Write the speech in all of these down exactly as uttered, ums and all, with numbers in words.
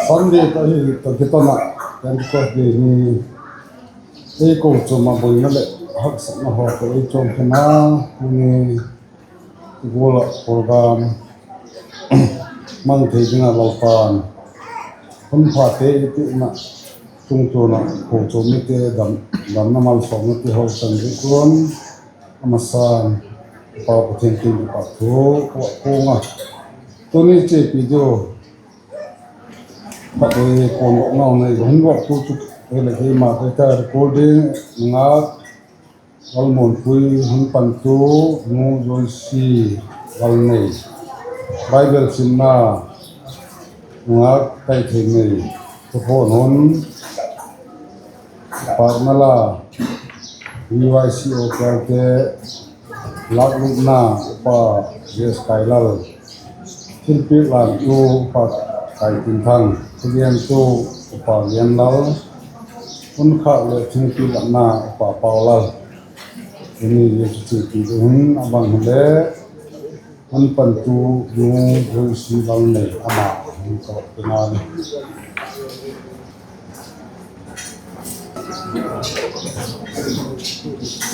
Sunday tawh hi tawh kiton ah Pentecost Day ni ei kochuam ah buaina leh haksatna haw tawh ei chuam khen a, tuni i gual ah program mang thei ding ah Lalpa'n hun phate i piakna tungtawn ah kochuam mite, damna malsawmna te haw chan zing kuan a masa'n Pa Pathian kiang kipak thu ka puang a. Tuni chiapi diu khat ei kuan dok nau nei hun vak tu chu ei le keima te ta recording ngak Lalmuanpui, hun pantu Nu Joyce Lalnei, Bible simna ngak Taitheinei, thupuan hun pâkna la V Y C O Kalte, lâklûtna Upa J S Kailal, thilpiak lâktu Upa Kaitinthang, thugentu Upa Genlal, hun khâk leh thilpiak lâkna Upa Paulal. Tuni zia chu chiapi ding hun a bang hile, hun pantu Nu Joyce Lalnei ama hun ka pe ngal e.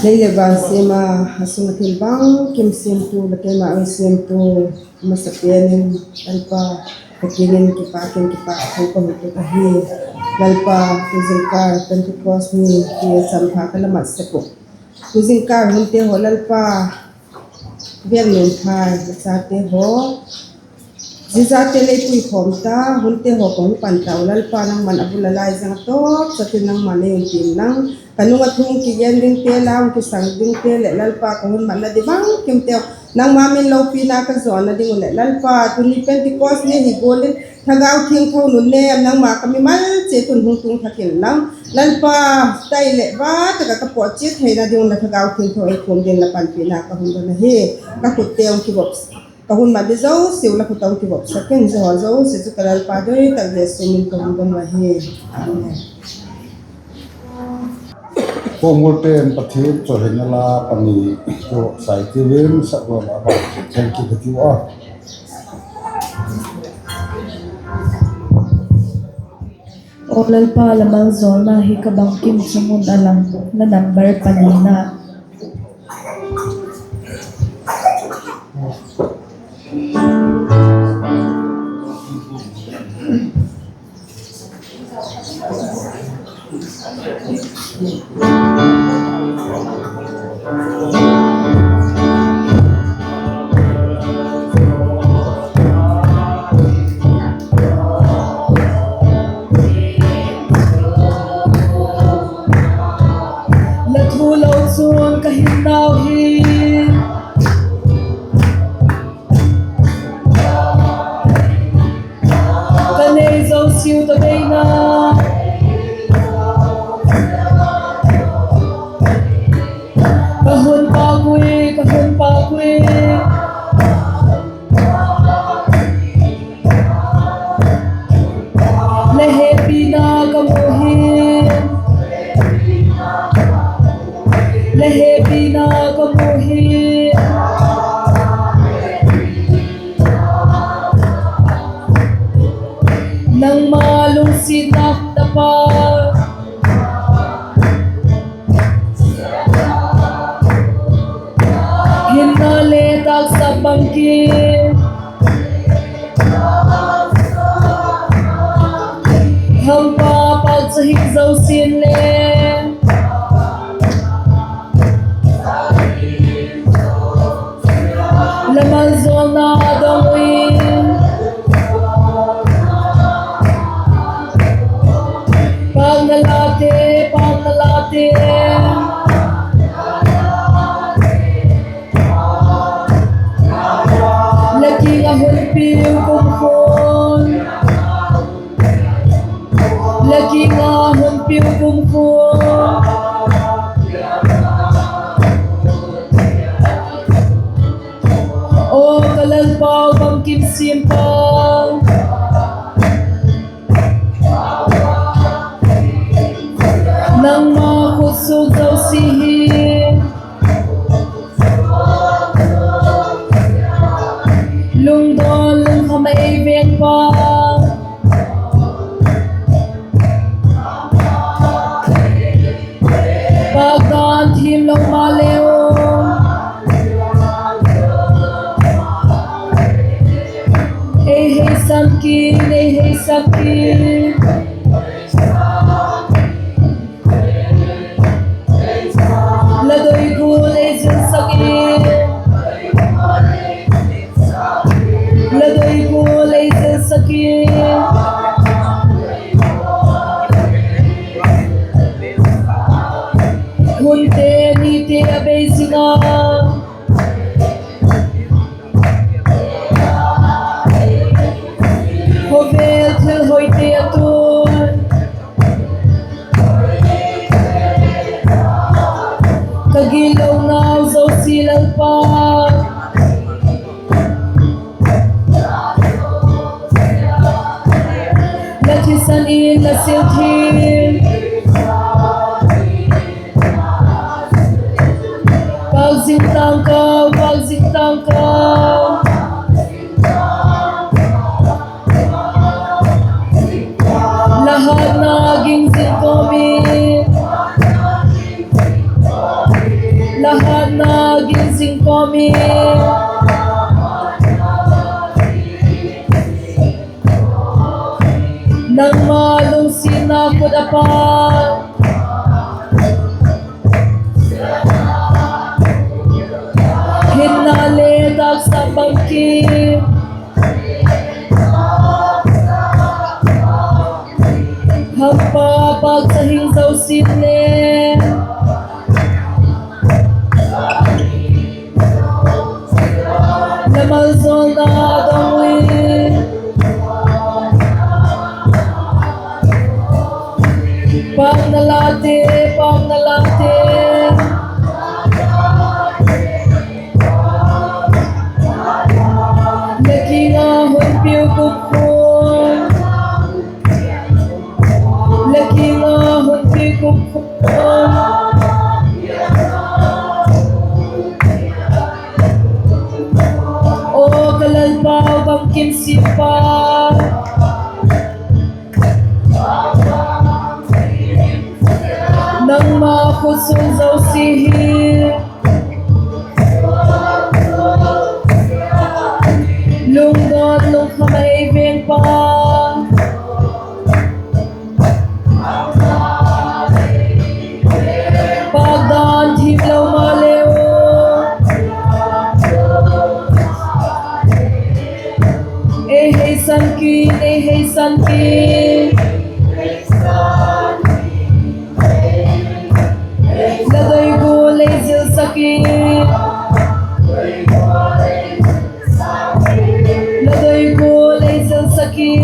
Lei leh van siam a, a sung a thil bangkim siamtu leh keima ei siamtu, a masapen in Lalpa, ka kiang in kipak in kipak thu ka hun tut ahi. Lalpa, tu zingkâl Pentecost ni ti champha ka la mat sek uh, tu zingkâl hunte haw Lalpa, vêl nuam phai ka chate haw, zia chate lei pui khawm ta, hunte haw ka hung pan tau Lalpa, nangma'n a bul a lai zang a tawp chak in nangma'n ei umpi inlang, ka nung ah thu hung kigen dingte, la hung kisang dingte leh Lalpa, ka hun matna di bangkimteu nangma min lopina ka zawna ding uh leh Lalpa, tuni Pentecost ni hi gual in Thagau Thiangtho nun nem nangma ka mimal chiat un hung tung thak inlang, Lalpa, tai leh va tak ah ka pawt chiat theina ding un la Thagau Thiangtho ei thuam dingin la panpina ka hun don ahi. Ka khutte hung kivop, ka hun mat di zosia uh la khut ah hung kivopsak in, zia haw zosia chu ka Lalpa doi tak Jesu min ka hun don uh ahi. Amen. Pawngul pen Pathian chawihoina la pani tu sai tiu in, sak lo la ba thank you ka tiu a. Aw Lalpa, la malzawlna hi ka bangkim chung un a lang, la number panina. La thu lo chun ka hinnau hi ka nei zosiau ta beina, ka hun pâk ui, ka hun pâk ui. La hepina ka mu hi, la hepina ka mu hi. Nangma lungsiatna tapa, hinna le taksa bangkim, hampa pâk cha hing zosia'n le, la malzawlna dong ui. Pâkna late, pâkna late, la kiang ah hun piu kumkhua'n, la kiang ah hun piu kumkhua'n. Aw ka Lalpau, bangkim siampa, nangma khut suak zosia hi lungdawn lungkham ah ei vengpa, Pâk dan thiamlo maleu, ei heisan kin, ei heisan kin. La doi gual ei zilsak in, la doi gual ei zilsak in. Hunte nite a bei zing a, khawvel thil hoite a tun, ka gitlonau zosia Lalpa, la thisan in la sil thiam. Pâk zing tang ka, pâk zing tang ka. La hatna ging zing kawm in, la hatna ging zing kawm in. Nangma lungsiatna khut a pâk, hinna le taksa bangkim, hampa pâkcha hing zosia le, la maljawlna dong ui. Pâkna late, pâkna late, la kiang a hun piu kumkhum, la kiang a hun piu kumkhum. Aw ka Lalpa, bangkim siampa, nangma khutsung zosia hi lungdawn lungkham a ei vengpa, pâk dan thiamlo maleu, ei heisan kin, ei heisan kin. La doi gual ei zilsak in, la doi gual ei zilsak in.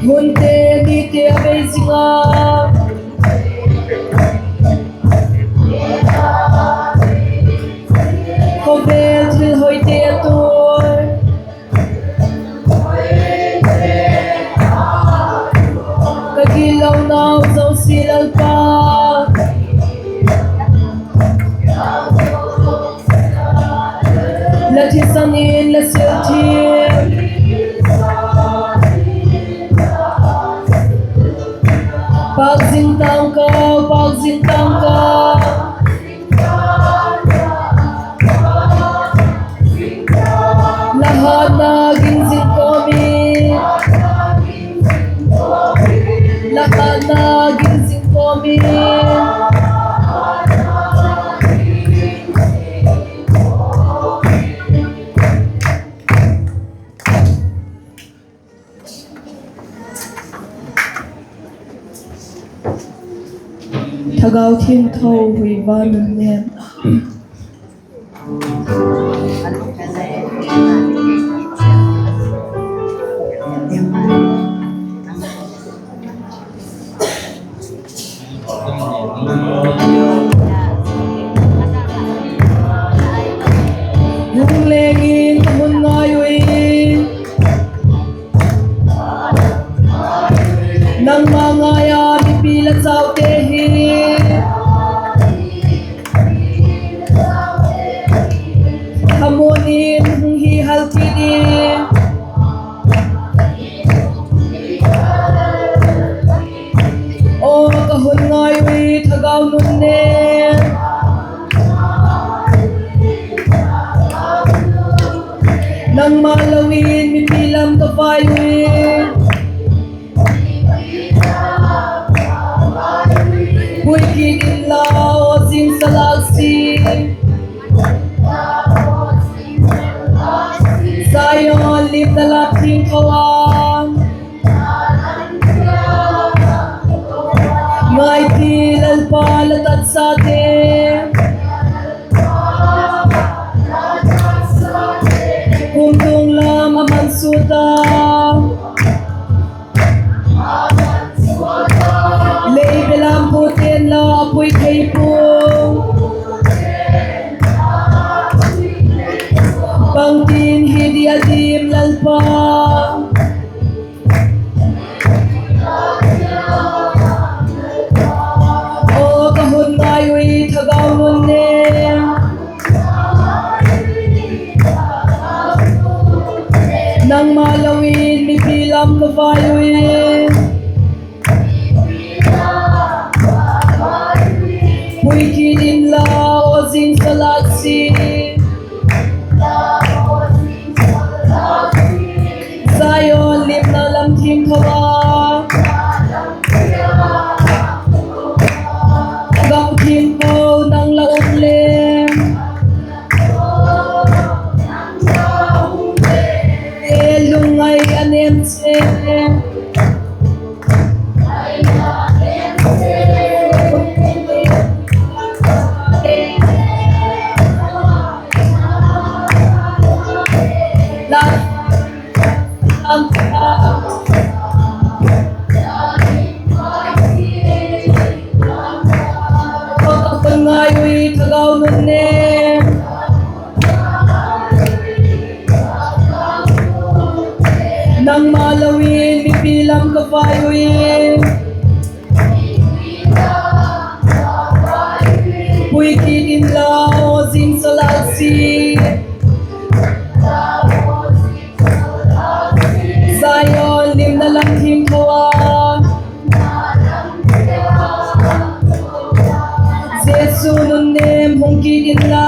Hunte nite a bei zing a, khawvel thil hoite a tun, ka gitlonau zosia Lalpa, la thisan in la sil thiam. Pâk zing tang ka, pâk zing tang ka. La hatna ging zing kawm in, la hatna ging zing kawm in. Thagau Thiangtho huiva nun nen. Hung leng in ka hun ngai ui, nangma ngai a mipi la chaute hi. Nangma lo in mipi lam ka vai ui. Pui kit inla, aw zingsa lâk si. Zion limna lam thiangtho a, ngai ti Lalpa la tatsate. Kumtuang lam a man sut a, lei belam pute'n la a pui thei pua. Bangtin hi dia dim Lalpa. Aw ka hun ngai ui Thagau Nunnem, nangma lo in mipi lam ka vai ui. Pui kit inla, aw zingsa lâk si. Zion limna lam thiangtho a, gam thiangtho nang la um leng, e lungngai a nem se. Ka hun ngai ui Thagau Nunnem, nangma lo in mipi lam ka vai ui. Pui kit inla, aw zingsa lâk si. Zion limna lam thiangtho a, Jesu nunnem hung kit inla,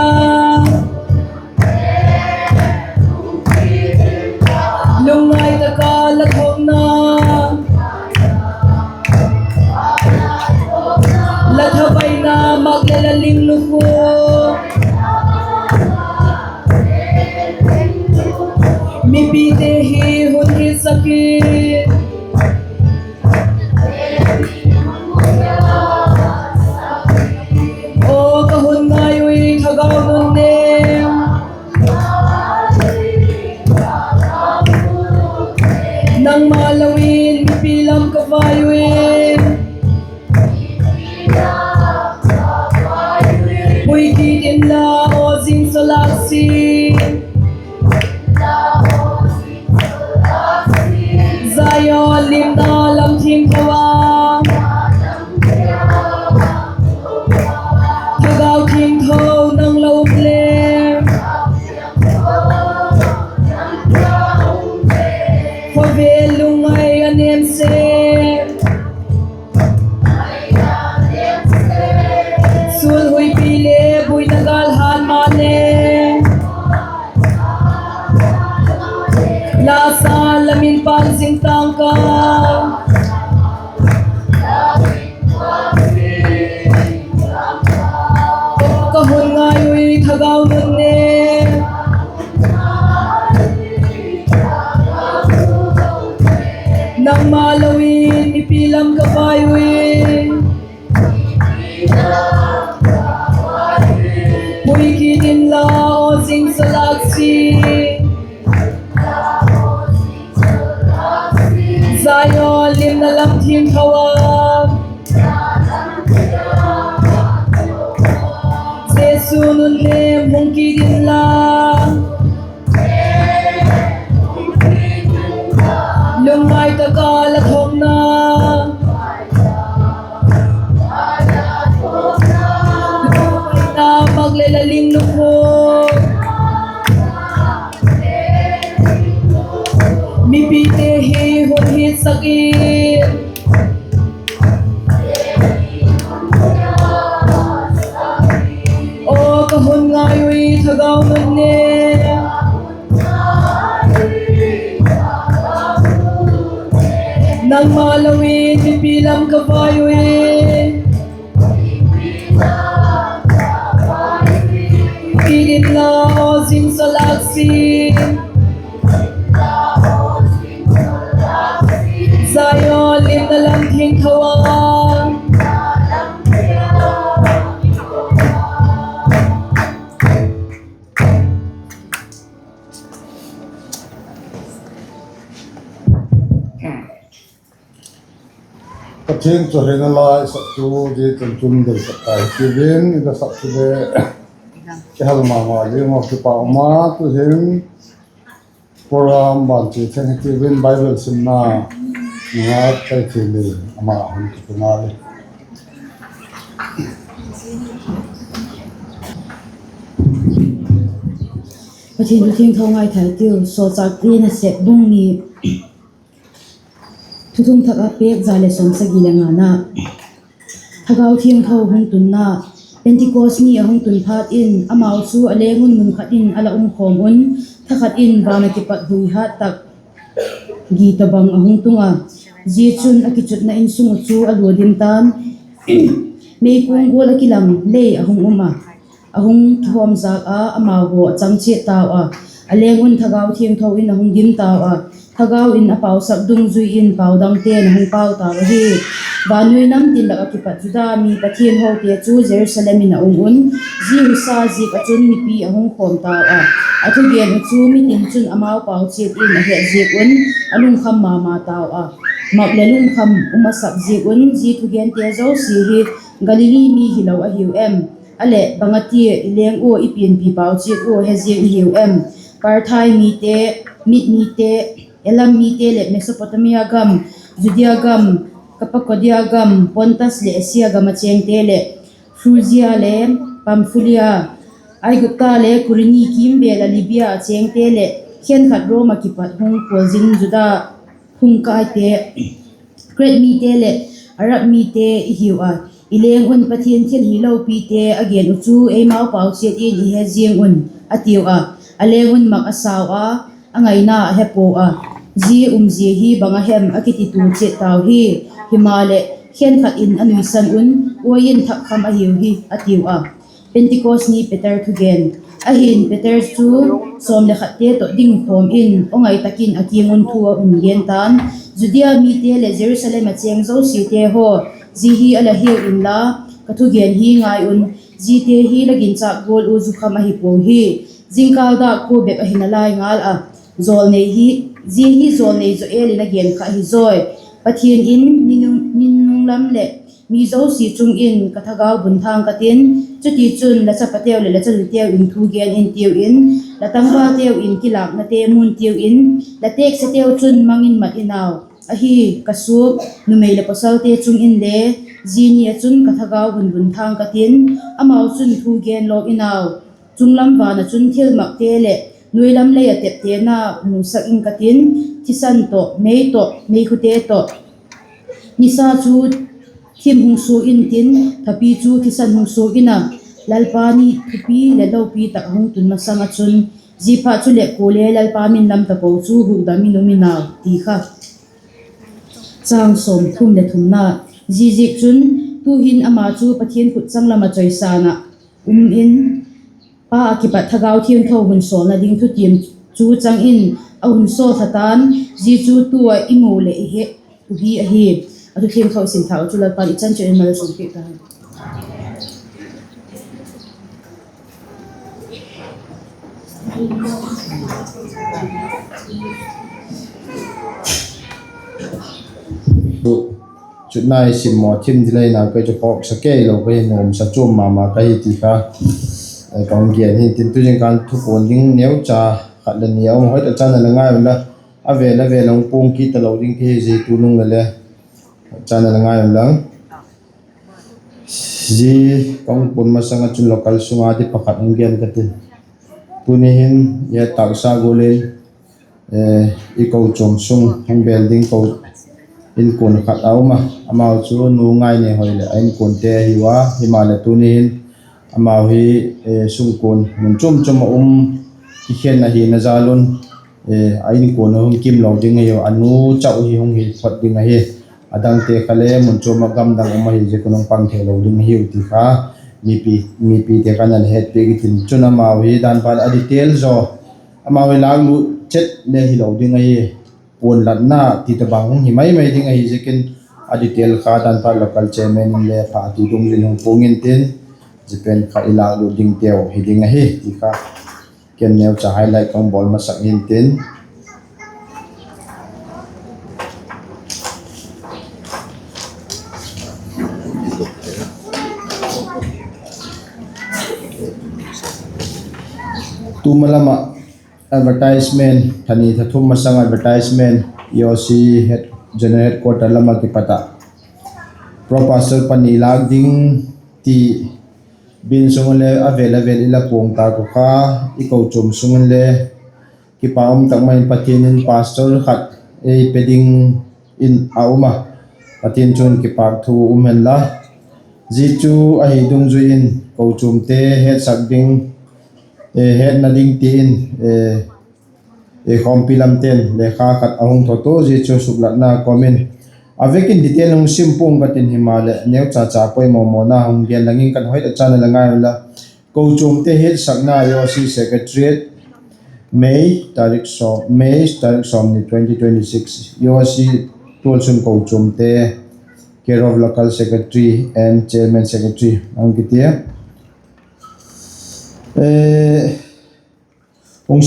lungngai tak a la thawkna, la thabaina mak leh la ling lukhu, mipite hi hun hitsak in. Aw ka hun ngai ui Thagau Nunnem, nangma lo in mipi lam ka vai ui. Pui kit inla, aw zingsa lâk si. Zion limna lam thiangtho a, Thagau Thiangtho nang la um leng, khawvel lungngai a nem se. Sul huipi le buaina gâl hât maleh, la sa la min pang zing tang ka, ka hun ngai ui Thagau Nunnem, nangma lo in mipi lam ka vai ui. Pui kit inla, aw zingsa lâk si. Zion limna lam thiangtho a, Jesu nunnem hung kit inla, lungngai tak a la thawkna, la mak leh la ling lukhu, mipite hi hun hitsak in. Aw ka hun ngai ui Thagau Nunnem, Nangma lo in mipi lam ka vai ui. Kidim la aw zing sa lak si. Zion limna lam thiangtho a. Pathian chu hina lai sak chu di tun tun dei sak tai ti vin i da sak chu le. Kihal ma ma ding a kipak ma tu hin. Program ban chi theng hi ti vin Bible simna nga kai thei le ama hun ki tu ngai. Pathian thu thiangtho ngaithai tiu, Sawlchâkte Nasep bung ni. Thuthung thak a pêk za leh sawmsagi le ngana. Thagau thiangtho hung tunna. Pentecost ni a hung tun phat in amau chu a leng un mun khat in a la um khawm un, thakhat in van ah kipat hui hat tak gi tawhbang a hung tung a. Zia chun a kichutna insung uh chu a lua dim ta'n, meikuang gual ah kilang lei a hung um a, a hung kihawmzak a, amau haw a chang chiat tau a. A leng un Thagau Thiangtho in a hung dim tau a, Thagau in a pausak dungzui in pau dangte'n a hung pau tau ahi. Vannuai nam tin lak ah kipat Juda mi Pathian hote chu Jerusalem in a um un, zia husa ziak ah chun mipi a hung khawm tau a. A thugen uh chu mitin chun amau pau chiat in a het ziak un a lungkham ma ma tau a. Mak leh lungkham um a sak ziak un zia thugente zosia hi Galili mi hilo ahiu em? A leh bang a tia i leng ua i pianpi pau chiat ua he ziang i hiu em? Parthia mite, Mid mite, Elam mite leh Mesopotamia gam, Judia gam, Kapadokia gam, Pontas leh Asia gam ah chêngte leh Phrugia leh Pamfulia, Aigupta leh Kurini kîmvêl ah Libia ah chêngte leh khenkhat Rom ah kipat hung pual zing Juda hung kaite, Kret mite leh Arab mite i hiu a, i leng un Pathian thil hi lopite a gen uh chu eimau pau chiat in i he ziang un, a tiu a. A leng un mak a sau a, a ngaina a he pua a, zia umzia hi bang a hem a kititu chiat tau hi. Himaleh khenkhat in a nuisan un, uain thak kham ahiu hi, a tiu a. Pentecost ni Peter thugen. Ahin Peter chu sawm le khatte tawh ding khawm in aw ngai tak in a kiang un thu a hun gen ta'n, Judia mite leh Jerusalem ah chêng zosiate haw, zia hi a la hiau inla, ka thugen hi ngai un, ziate hi la ginchâk gual uh zukham ahi puau hi. Zingkâl dâk khua bep ahi nalai ngal a, zia hi jawlnei Joel in a gen kha ahi zawi. Pathian in, ni nung lam leh mi zosia chung in ka Thagau bun thâng ka tin, chutichun la chapateu leh la chanuteu in thu gen intiu in, la tangvalteu in kilâknate mun tiu in, la têksateu chun mang in mat in au. Ahi, ka suak numei leh pawsalte chung inle zia ni ah chun ka Thagau hun bun thâng ka tin, amau chun thu gen lawk in au. Chung lam van ah chun thilmakte leh nuai lam lei ah teptena musak ing ka tin, thisan tawh, mei tawh, meikhute tawh. Nisa chu thim hung suak intin, thapi chu thisan hung suak in a, Lalpa ni thupi leh lopi tak a hung tun masang ah chun, ziaphat chuleh kuale Lalpa min lam tapo chu hukdam in um in au, ti kha. Chang sawmthum leh thumna. Ziaziakchun, tu'hin ama chu Pathian khut changlam ah chawisâng ah um in, Pa ah kipat Thagau Thiangtho hun sawlna ding thutiam chu chang in a hun sawl tha ta'n, zia chu tu ah i mu leh i he uh hi ahi. A thu thiangtho sim thak uh chu Lalpa'n i chan chiat in malsawm piak ta hen. Chutna i simmaw thim ding lai nau kei chu phawksa kei lo ka hi, nuamsa chuam ma ma ka hi ti kha ka hung gen hi. Tin, tu zingkal thupuan ding neucha khat leh ni a um, hoi tak chan a la ngai unla, a vêl a vêl a hung puang kit talo ding ka hi zia tunung le le, chan a la ngai unla. Zia ka hung puan masang ah chun local sung a di pakhat hung gen ka tin. Tuni hin i taksa gual in i kochuam sung hung bêl ding ko inkuan khat a um a, amau chu Nu Ngainehoi leh a inkuante ahiu a, himaleh tuni hin amau hi sungkuan mun chuam chuam ah um kikhen ahina jal un, a inkuan a hung kim lo ding ahiu, a nu chau hi hung hi phot ding ahi. A dangte kha le mun chuam ah gamdang um ahi ziak un hung pang thei lo ding ahiu ti kha mipite kha na le hetpiak i tin. Chun amau hi dan ban a detail zaw, amau hi lâklut chet le hilo ding ahi. Puanlatna ti tawhbang hung hi mai mai ding ahi ziakin a detail kha dan ban local chairman in le pha ti dungzui in hung puang intin, zia pen kha i lâklut dingteu hi ding ahi ti kha ken neucha highlight ka hung bawl masak intin. Tuma lam ah advertisement, tha ni tha thum masang advertisement, EOC head, General Headquarter lam ah kipat ah Pro Pastor pani lâk ding ti bian sung inle a vêl a vêl i la puang tâk uh kha, i kochuam sung inle kipak um tak mai in Pathian in pastor khat ei pe ding in a um a, Pathian chung in kipâk thu um hen la. Zia chu ahi dungzui in kochuamte hetsak ding, hetna ding ti in khawmpi lamte'n lekha khat a hung thot u, zia chu suklatna kawm in a vek in detail hung sim pua'ng ka tin, himaleh neucha cha poimaw mawna hung gen lang in kan hoit a chan a la ngai unla. Kochuamte hetsakna EOC Secretariat, May tarik sawm, May tarik sawmni twenty twenty six, EOC Tualsung kochuamte, care of local secretary and chairman secretary a hung kiti a. Hung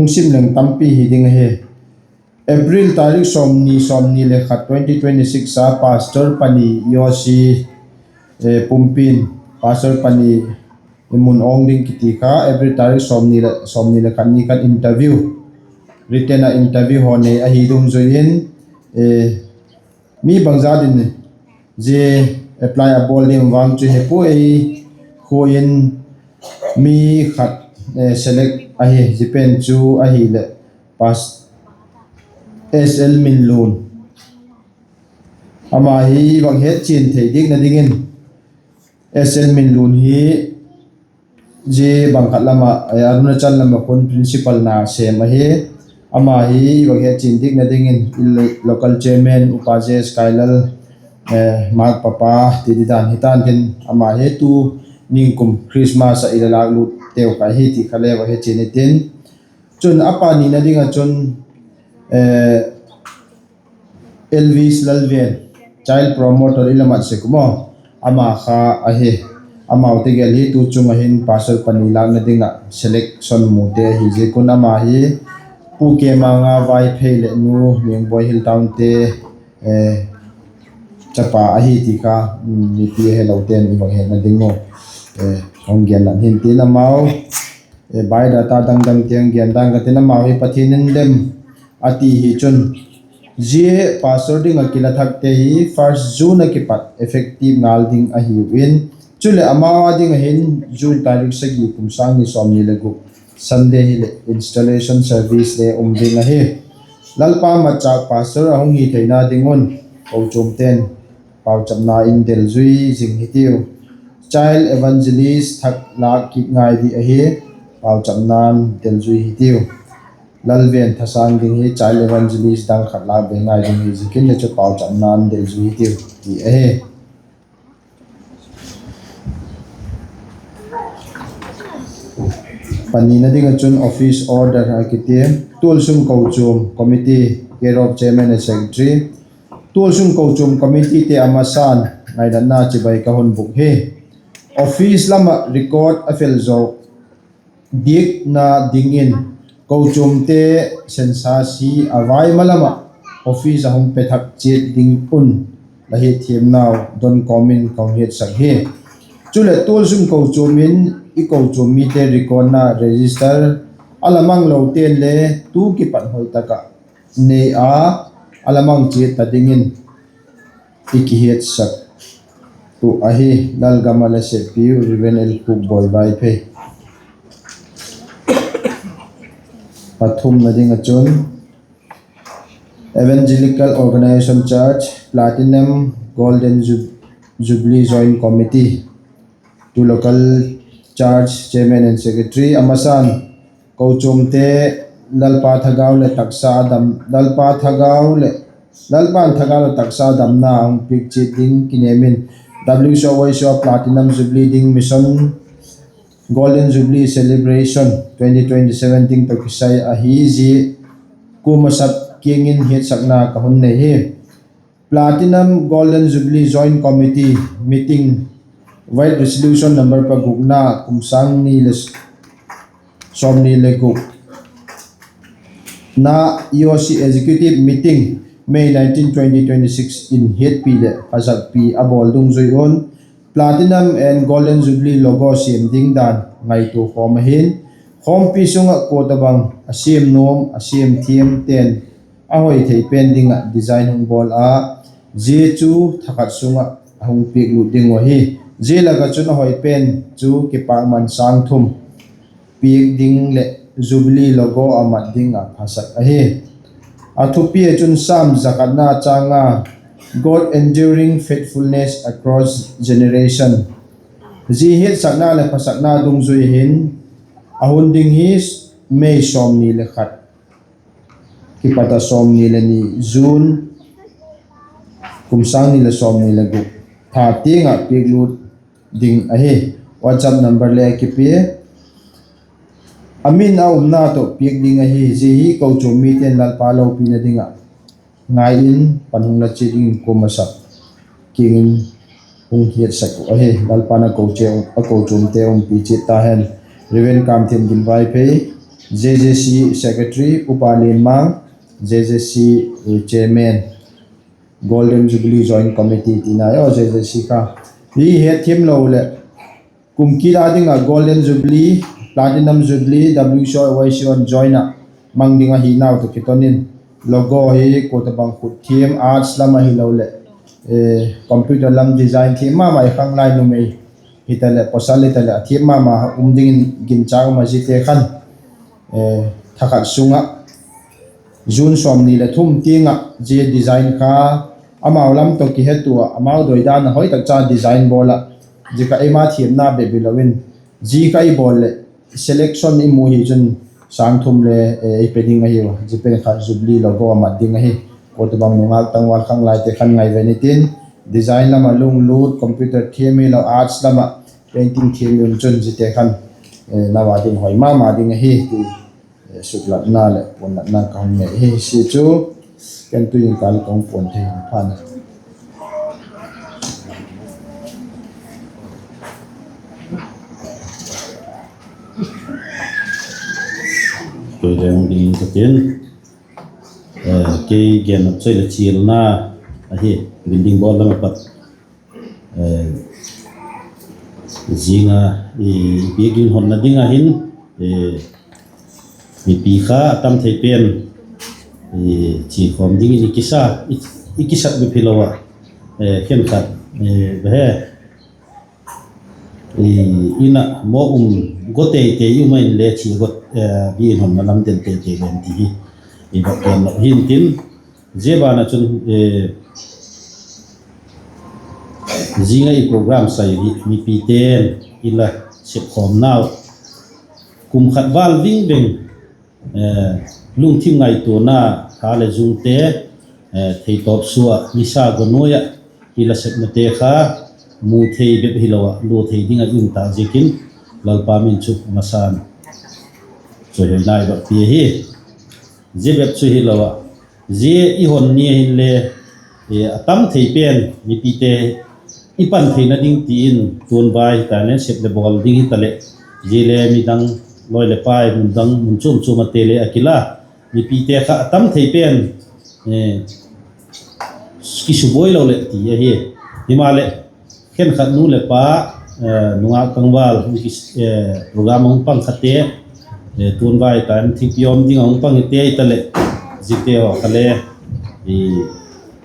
sim leng tampi hi ding ahi. April tarik sawmni, sawmni le khat twenty twenty six a pastor pani EOC pumpi'n pastor pani i mun awng ding kiti kha April tarik sawmni le khat ni khan interview, written a interview haw nei ahi dungzui in, mi bangzat in zia apply a bawl ding vang chu he pua, ei khua in mi khat select ahi, zia pen chu ahileh S L Minlun. Ama hi vak hetchian thei dikna dingin S L Minlun hi zia bang khat lam ah Arunachal lam ah khun principal na sêm ahi. Ama hi vak hetchian dikna dingin local chairman Upa J S Kailal, Mark papa ti di dan hi tan tin, ama hi tu ningkum Christmas ah i la lâklut teu kha hi ti kha le vak hetchian i tin. Chun a pa nina ding ah chun Elvis Lalven, child promoter i la mat sek u maw, ama kha ahi. Amaute gel hi tu chung ah hin pastor pani lâkna ding ah selection mute ahi ziak un ama hi Pu Kemanga Vaiphei leh Nu Niangboi Hilltownte chapa ahi ti kha mipi a helote'n i vak hetna ding u hung gen lan hin tin, amau biodata dang dang tiang gen dan ka tin, amau hi Pathian in lem a ti hi chun, zia pastor ding ah kila thakte hi first June a kipat effective ngal ding ahiu in, chuleh amau â ding ah hin June tarik sagi kum sâng ni sawmni le guk Sunday hileh installation service le um ding ahi. Lalpa matchâk pastor a hung hi theina ding un kochuamte'n pauchapna in delzui zing hitiu. Child evangelist thak lâk kit ngai di ahi, pauchapna'n delzui hitiu. Lalven thasâng ding hi child evangelist dang khat lâk be ngai ding hi ziakin le chu pauchapna'n delzui hitiu ti ahi. Panina ding ah chun office order a kiti, Tualsung Kochuam Committee, care of chairman and secretary. Tualsung Kochuam Committeete a masa'n ngainatna chibai ka hun bûk hi. Office lam ah record a fel zaw diakna dingin kochuamte census hi a vai ma lam ah office a hung pe thak chiat ding un la hiatthiamnau don kawm in ka hung hiatsak hi. Chuleh Tualsung Kochuam in i kochuam mite recordna register a la mang lote'n le tu kipat hoi tak ah nei a, a la mang chiat ta dingin i kihiatsak uh ahi. Lalgam ah la seppiu Reverend L. Khupboi Vaiphei. Pathumna ding ah chun Evangelical Organisation Church Platinum Golden Jub-, Jubilee Joint Committee, tu local church chairman and secretary, a masa'n kochuamte Lalpa thagau leh taksa a dam, Lalpa thagau leh, Lalpa'n thagau leh taksa damna a hung piak chiat ding kinem in, W C Y C a Platinum Jubilee ding Mission Golden Jubilee Celebration twenty twenty-seven ding tawh kisai ahi zia kuama sap kiang in hiatsakna ka hun nei hi. Platinum Golden Jubilee Joint Committee meeting, void resolution number pagukna, kum sâng ni leh sawmni leh guk na E O C Executive Meeting, May nineteen, twenty twenty-six in hiatpi leh phasakpi a bawl dungzui un, Platinum and Golden Jubilee logo siam ding dan ngaitua khawm ahi'n, khawmpi sung ah kua tawhbang a siam nuam, a siam thiam ten a hoi thei pen ding ah design hung bawl a, zia chu thakhat sung ah a hung piak lut ding uh ahi. Zia lak ah chun a hoi pen chu kipâkman sâng thum piak ding leh Jubilee logo a mat ding ah phasak ahi. A thupi ah chun Sam zakhatna châng a, God enduring faithfulness across generation. Zia hiatsakna leh phasakna dungzui hin a hun ding hi May sawmni leh khat kipat ah sawmni leh ni June kum sâng ni leh sawmni leh guk tha tiang ah piak lut ding ahi. WhatsApp number le a kipia, a min a umna tawh piak ding ahi. Zia hi kochuam mite'n Lalpa lopina ding ah ngai in pan hung la chiat dingin kuama sap kiang in hung hiatsak uh ahi. Lalpa'n a koche, a kochuamte umpi chiat ta hen. Reverend Kamthiam Ginvaiphei, J J C Secretary, Upa Lianmang, J J C Chairman, Golden Jubilee Joint Committee tina aw, J J C kha. Hi hetthiam lo leh kum kit a ding ah Golden Jubilee, Platinum Jubilee, W C Y C on join ah mang ding ahi nau tawh kiton in, logo hi kua tawhbang khut thiam, arts lam ahiloleh computer lam design thiam ma ma i khanglai numei hitaleh, pawsal hitaleh a thiam ma ma um dingin ginchâk um a, ziate khan thakhat sung ah June sawmni leh thum tiang ah zia design kha amau lam tawh kihetua ah amau doidan a hoi tak cha design bawl ah, zia kha eima thiamna bep hilo in, zia kha i bawl leh selection i mu hi chun sâng thum le i pe ding ahiu. Zia pen kha Jubilee logo a mat ding ahi. Kua tawhbang nungâk tangval khanglaite khan ngai ve nitin, design lam ah lunglut, computer thiam hilo, arts lam ah painting thiam um chun ziate khan nau a ding hoi ma ma ding ahi ti suklatna leh puannatna ka hung nei hi. Zia chu ken tu in kâl ka hung puan thei phat a. Tui leng ding ka tin, kei gen nop chu le chialna ahi, building board lam ah pat zing a i biakin honna ding ah hin mipi kha a tam thei pen chiakhawm dingin i kisa, i kisak bep hilo ah, khenkhat he in ah maw um go teitei i um a inle chia go, biakin honna lam den teitei leng ti hi i va gen lo hintin, zia ban ah chun zing a i program sai hi mipite'n i la sepkhawmnau, kum khat val ving veng lungthim ngaituana, tha leh zungte theitawp sua, nisa go nuai ah i la sepnate kha mu thei bep hilo ah lua thei ding ah i um ta ziakin Lalpa min chu masa'n chawihoina i va pia hi. Zia bep chu hilo ah, zia i hon ni a hinle a tam thei pen mipite i pan theina ding ti in tuanvai talent sep leh bawl ding hitaleh, zia le midang, lawi leh pai, mun dang mun chuam chuam ate le a kila, mipite kha a tam thei pen kisubuai lo leh ti ahi. Himaleh khenkhat nu leh pa, nungâk tangval, program a hung pang khate, tuanvai tan thingpi awm ding a hung pang hite hitaleh, ziate haw kha le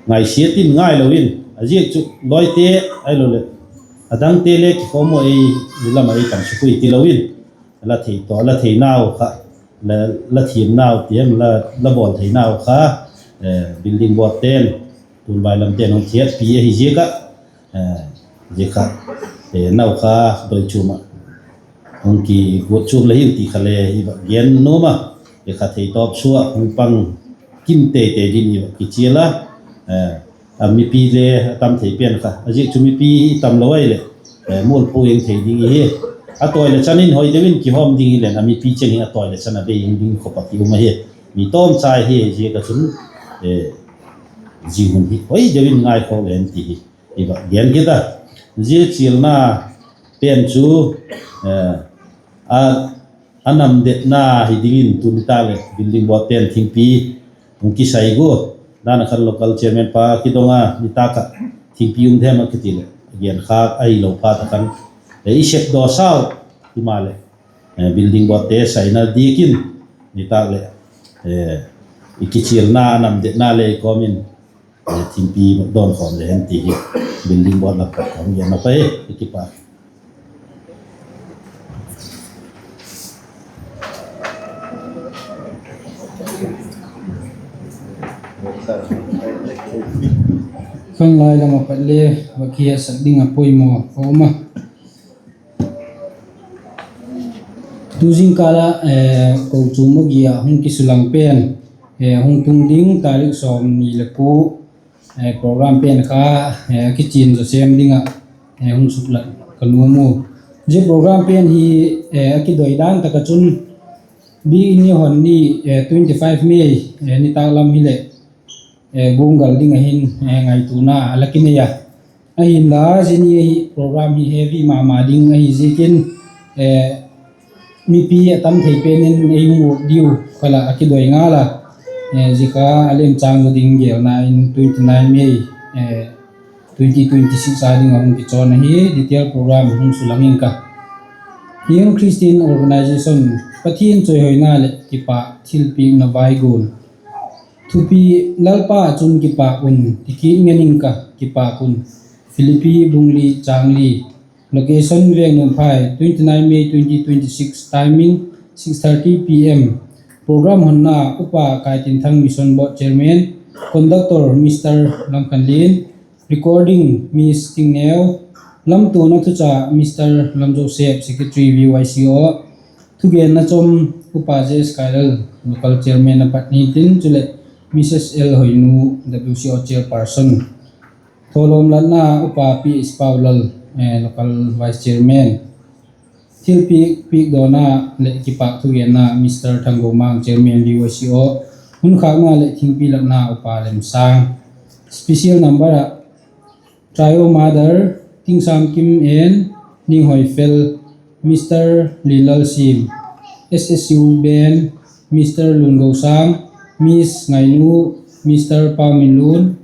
ngaisiat in ngai lo in, a ziak chu lawite ahiloleh a dangte le kikhawm u ei lam ah ei tam suk ui ti lo in, la thei tawh la theinau kha, la thiamnau ti hem, la bawl theinau kha building board te'n, tunvai lam te'n hung thiatpi ahi ziak ah, zia kha nau kha doi chuam ah hung kiguat chuam la hiu ti kha le i va gen nuam a. kha thei tawp sua hung pang kim tei tei ding i va kichial a, a mipi le a tam thei pen kha a ziak chu mipi i tam lo ai leh, mualpho ing thei ding i hi. A tawi le chan in hoi deu in kihawm ding i len a mipi cheng hi a tawi le chan a bei ing ding khop a ki um ahi. Mi tawm chai hi ziak a chun, zia hun hi hoi deu in ngaikhawk le hen ti hi i va gen kit a. Zia chialna pen chu a nam detna hi dingin tu nitâk leh building board pen thingpi hung kisai gu. Dan a khan local chairman pa kidong a, nitâk ah thingpi um them a kiti leh a gen khâk ahilo phat a khan, i sep daw sau, himaleh building boardte saina diak in nitâk leh i kichialna a nam detna le i kawm in thingpi dawn khawm le hen ti hi building board lam pat kawm gen a pai i kipak. Khanglai lam a pat le va kihetsak ding a poimaw a um a. Tu zingkâl ah kochuam magi ah hung kisulang pen, hung tung ding tarik sawmni leh kua program pen kha a kichian zaw sêm ding ah hung suklat ka nuam u. Zia program pen hi a kidoi dan tak ah chun, biakin ni hon ni, twenty five May nitâk lam hileh guanggal ding ahin ngaituana a la kinei a. Ahinla zia ni ahi program hi heavy ma ma ding ahi ziakin, mipi a tam thei pen in ei mu diu kha la a kidoi ngal a. Zia kha a lemchâng zaw ding gelna in twenty nine May twenty twenty six a ding a hung kichawn ahi. Detail program hung sulang ing ka. Young Christian Organisation, Pathian chawihoina leh kipâk thilpiakna vaigual. Thupi: Lalpa ah chun kipâk un, ti kit ngen ing ka, kipâk un. Philippi bung li châng li. Location: Vengnuamphai, twenty nine May twenty twenty six, timing six thirty P M. Program honna: Upa Kaitinthang, Mission Board Chairman, conductor Mister Lamkhanlin, recording Miss Tingneu, lamtuana thucha Mister Lam Joseph, Secretary V Y C O, thugenna chom Upa J S Kailal, local chairman a pat hitin, chuleh Missus L Hoinu, W C O chairperson. Thawlawm latna: Upa P S Paulal, local vice chairman. Thilpiak piakdawna leh kipâk thugenna Mister Thanggomang, chairman V Y C O. Hun khâkna leh thingpi latna Upa Lemsang. Special number ah Trio Mother, Tingsamkim and Ninghoifel, Mister Linlalsim, S S U Band, Mister Lungosang, Miss Ngainu, Mister Paminlun,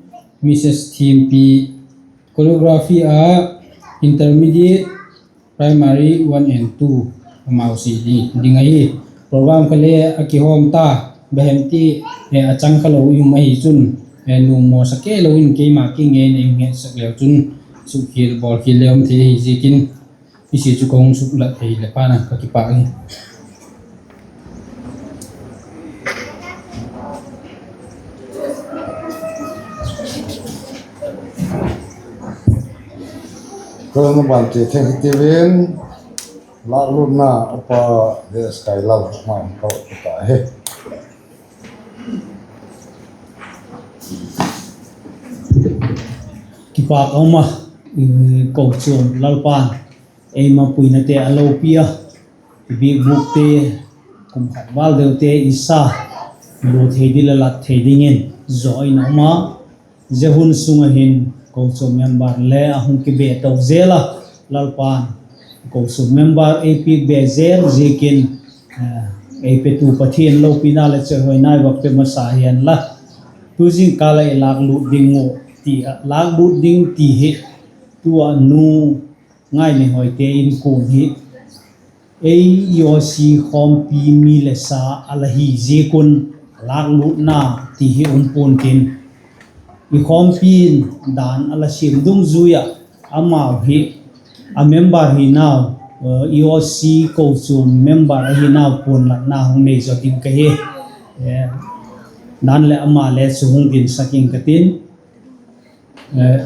Missus Thimpi. Choreography ah Intermediate, Primary one and two, amau si ding ahi. Program kha le a kihawm ta, bahem ti, a chang kha lo i um ahi chun, nuam mawsa kei lo in keima kiang in ei hung hetsak leu chun, sukkhial bawlkhial le um thei ahi ziakin, i si chu ka hung suklat thei leh pha na ka kipâk hi. Ka lungna ban ti theng hi ti vin, lâklutna Upa J S Kailal ma ka ta hi. Kipâk a um a, kochuam Lalpa'n ei mapuinate a lopi a, i biakbûkte, kum khat vâl deute i sa, lu thei ding leh lat thei dingin zaw in a um a, zia hun sung ah hin kochuam member le a hung kibe to zel a, Lalpa'n kochuam member ei piak be zel ziakin, ei petu Pathian lopina leh chawihoina i va pe masa hen la. Tu zingkâl ah i lâklut ding uh ti ah, lâklut ding ti hi, tu ah nu Ngaineihoite inkuan hi ei E O C khawmpi mi le sa a la hi ziak un, lâklutna ti hi um pua'n tin, i khawmpi'n dan a la siam dungzui ah, amau hi a member hinau, E O C kochuam member ahinau puanlatna hung nei zaw ding ka hi. Dan leh ama le chu hung dinsak ing ka tin,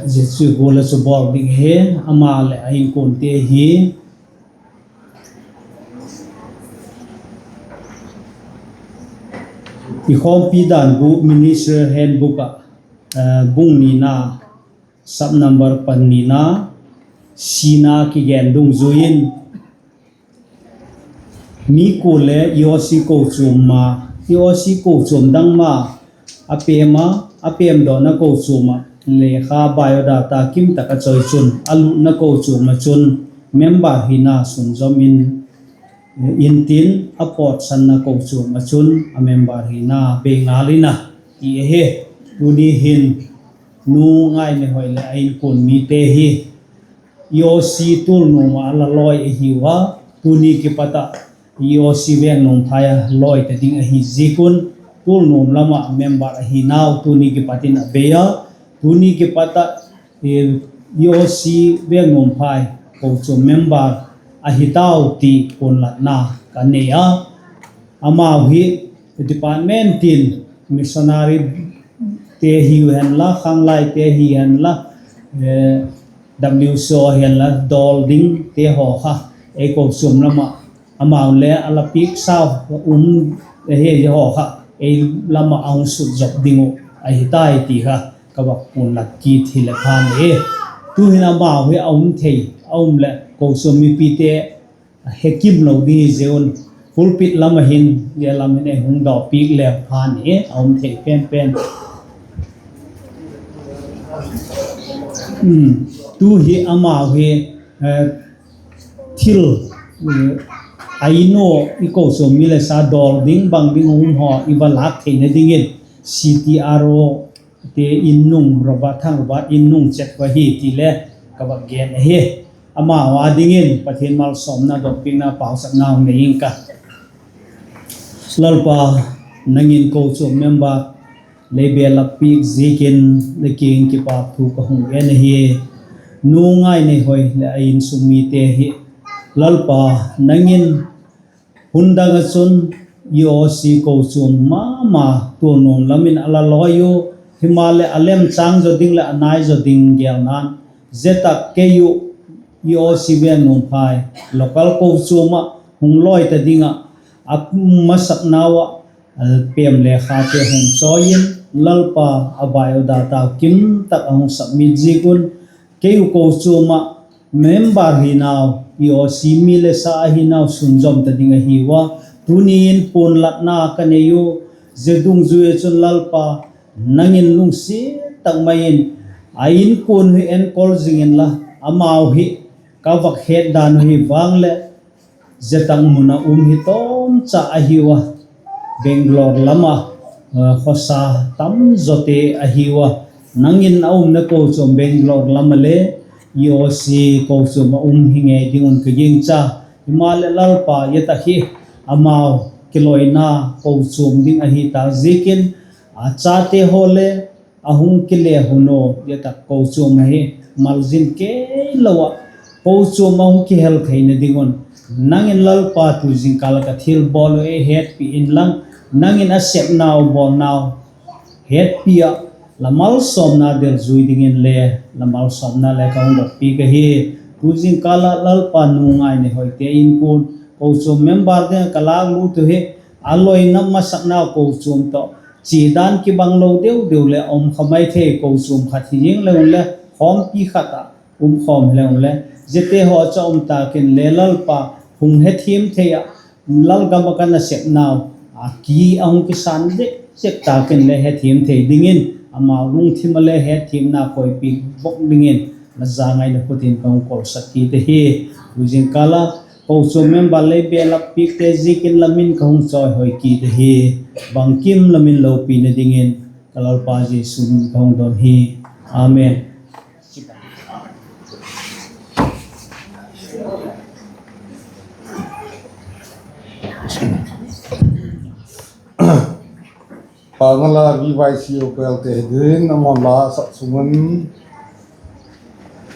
zia chu gual a chu bawl ding hi, ama leh a inkuante hi. I khawmpi dan bu Ministerial Handbook ah, bung nina, sub number panina, sina kigen dungzui in, mi kua le EOC kochuam ma, EOC kochuam dang ma a pêm a, a pêmdawna kochuam ah lekha biodata kim tak a choi chun a lutna kochuam ah chun member hina sunzawm in, intin a pawtsanna kochuam ah chun a member hina bei ngal in a ti ahi. Tuni hin Nu Ngainehoi leh a inkuan mite hi EOC tual nuam ah a la lawi ahiu a, tuni kipat ah EOC Vengnuamphai a lawi ta ding ahi ziak un, tual nuam lam ah member ahi nau tuni kipat in a bei a, tuni kipat ah EOC Vengnuamphai kochuam member ahi tau ti puanlatna ka nei a. Amau hi department tin missionaryte hiu henla, khanglaite hi henla, WCO hi henla, dawl dingte haw kha ei kochuam lam ah amau le a la piak sau um, hi haw kha ei lam ah a hung sutzop ding uh ahi tai ti kha ka vak puanlat kit hileh phan e. Tu'hin amau hi a um thei a um leh kochuam mipite hekim lo ding hi zia un, pulpit lam ah hin, zia lam hin ei hung dawpiak le phan e, a um thei penpen. Tu hi amau hi thil, a in u, i kochuam mi le sa dawl ding bang ding um haw i va lâk theina dingin CTROte in nung, Robert, Thang Robert in nung chet va hi ti le ka vak gen ahi. Amau â dingin Pathian malsawmna dotpiakna pauchapna hung nei ing ka. Lalpa, nang in kochuam member lei belap piak ziakin la kiang in kipâk thu ka hung gen ahi. Nu Ngainehoi leh a insung mite hi, Lalpa, nang in hun dang ah chun EOC kochuam ma ma tual nuam lam in a la lawi u, himaleh a lemchâng zaw ding leh a nai zaw ding gelna'n, zia tak kei u EOC Vengnuamphai local kochuam ah hung lawi ta ding ah a masaknau ah pêm lekhate hung chawi in, Lalpa, a biodata kim tak a hung submit ziak un, kei u kochuam ah member hinau, EOC mi le sa ahinau sunzawm ta ding ahiu a, tuni in puanlatna ka nei u, zia dungzui ah chun Lalpa, nang in lungsiat tak mai in a inkuan hi enkol zing inla, amau hi ka vak het dan uh hi vang leh, zia tak mun ah um hi tawmcha ahiu a, Bangalore lam ah khawsa tam zawte ahiu a, nang in a umna kochuam Bangalore lam ah le EOC kochuam ah um hi ngei ding un ka gingcha. Himaleh Lalpa, zia tak hi amau kiloina kochuam ding ahi tak ziakin, a chate haw le a hung kile hun u, zia tak kochuam ahi malzin kei lo ah, kochuam a hung kihel theina ding un, nang in Lalpa tu zingkal ah ka thilbawl uh ei hetpi inlang, nang in a sepnau bawlnau hetpi ah, la malsawmna delzui dingin le, la malsawmna le ka hung dotpiak ahi. Tu zingkal ah Lalpa, Nu Ngainehoi te inkuan kochuam member ding ah ka lâk lut uh hi, a loina masaknau kochuam tawh chia dan kibang lo deu deu leh a um kha mai thei, kochuam khat hi zing le un le, khawmpi khat ah um khawm le un le, ziate haw chu a um tâk in le Lalpa, hung hethiam thei ah, lalgam ah ka nasepnau a ki a hung kisân zek zek tâk in le hethiam thei dingin, amau lungthim ah le hethiamna koipi bawk dingin, la zangaina khut in ka hung kolsak kit ahi. Tu zingkal ah kochuam member lei belap piakte ziakin la min ka hung chawihoi kit ahi. Bangkim la min lopina dingin ka Lalpa Jesu min ka hung don hi. Amen. Pangala VYCO pelte hi ding a man la sak sung un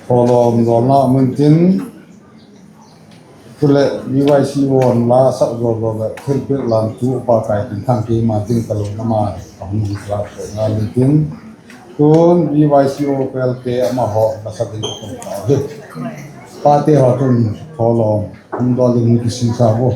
thawlawm dawnna mun tin, chuleh VYCO la sak zaw zaw leh thilpiak lamtu pa Kaitinthang keima ding ka lo na ma a hung la pe ngal tin, tun VYCO pelte amahaw la sak ding ka tum ta hi. Pate haw tun thawlawm hung dawn ding hi kisin sa u.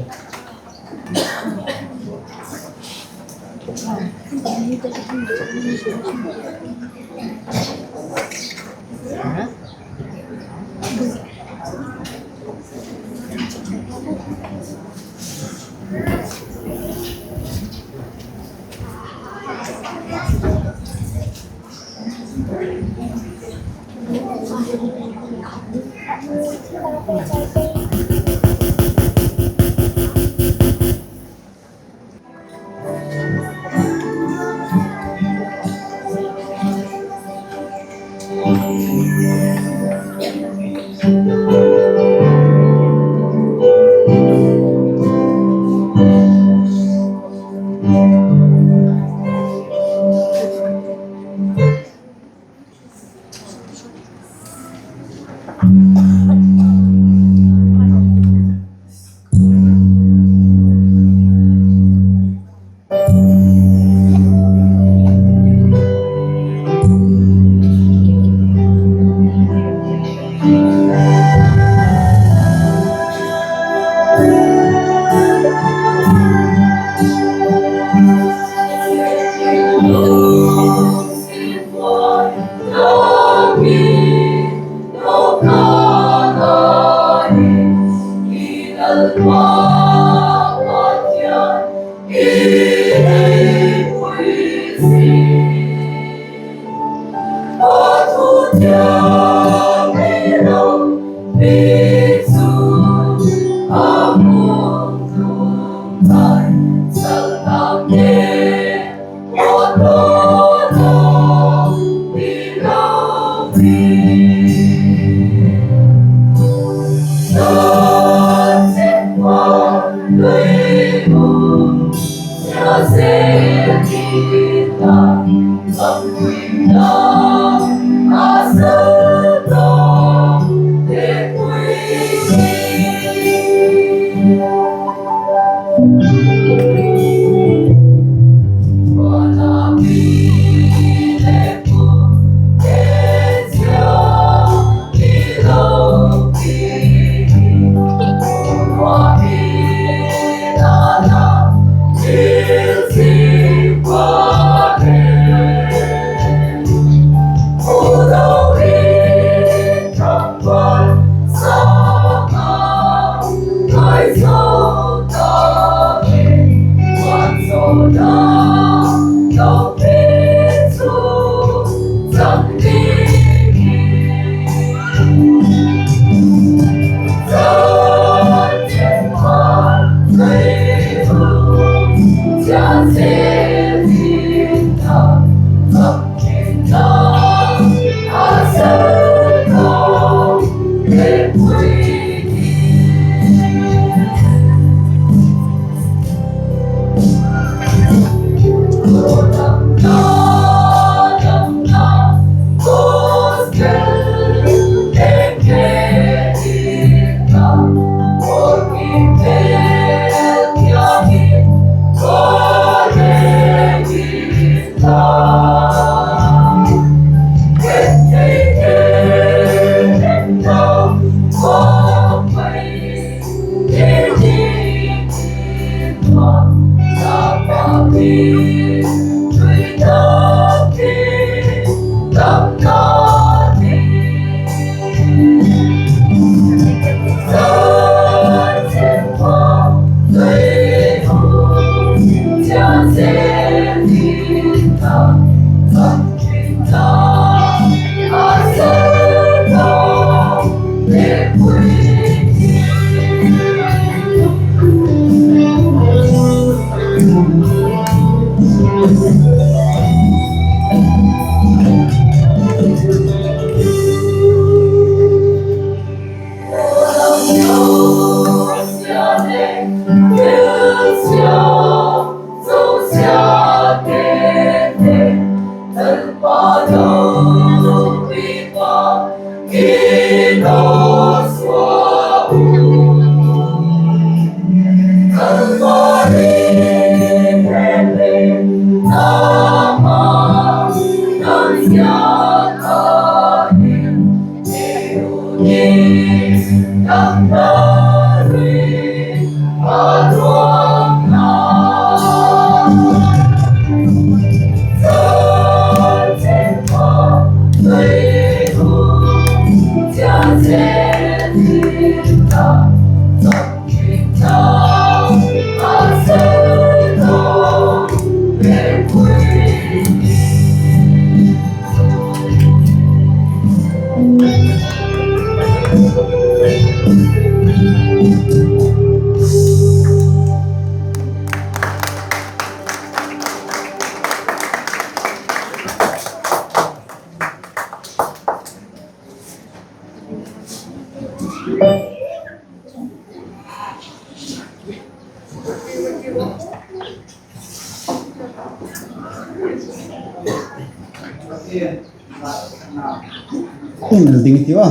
Ding ti a.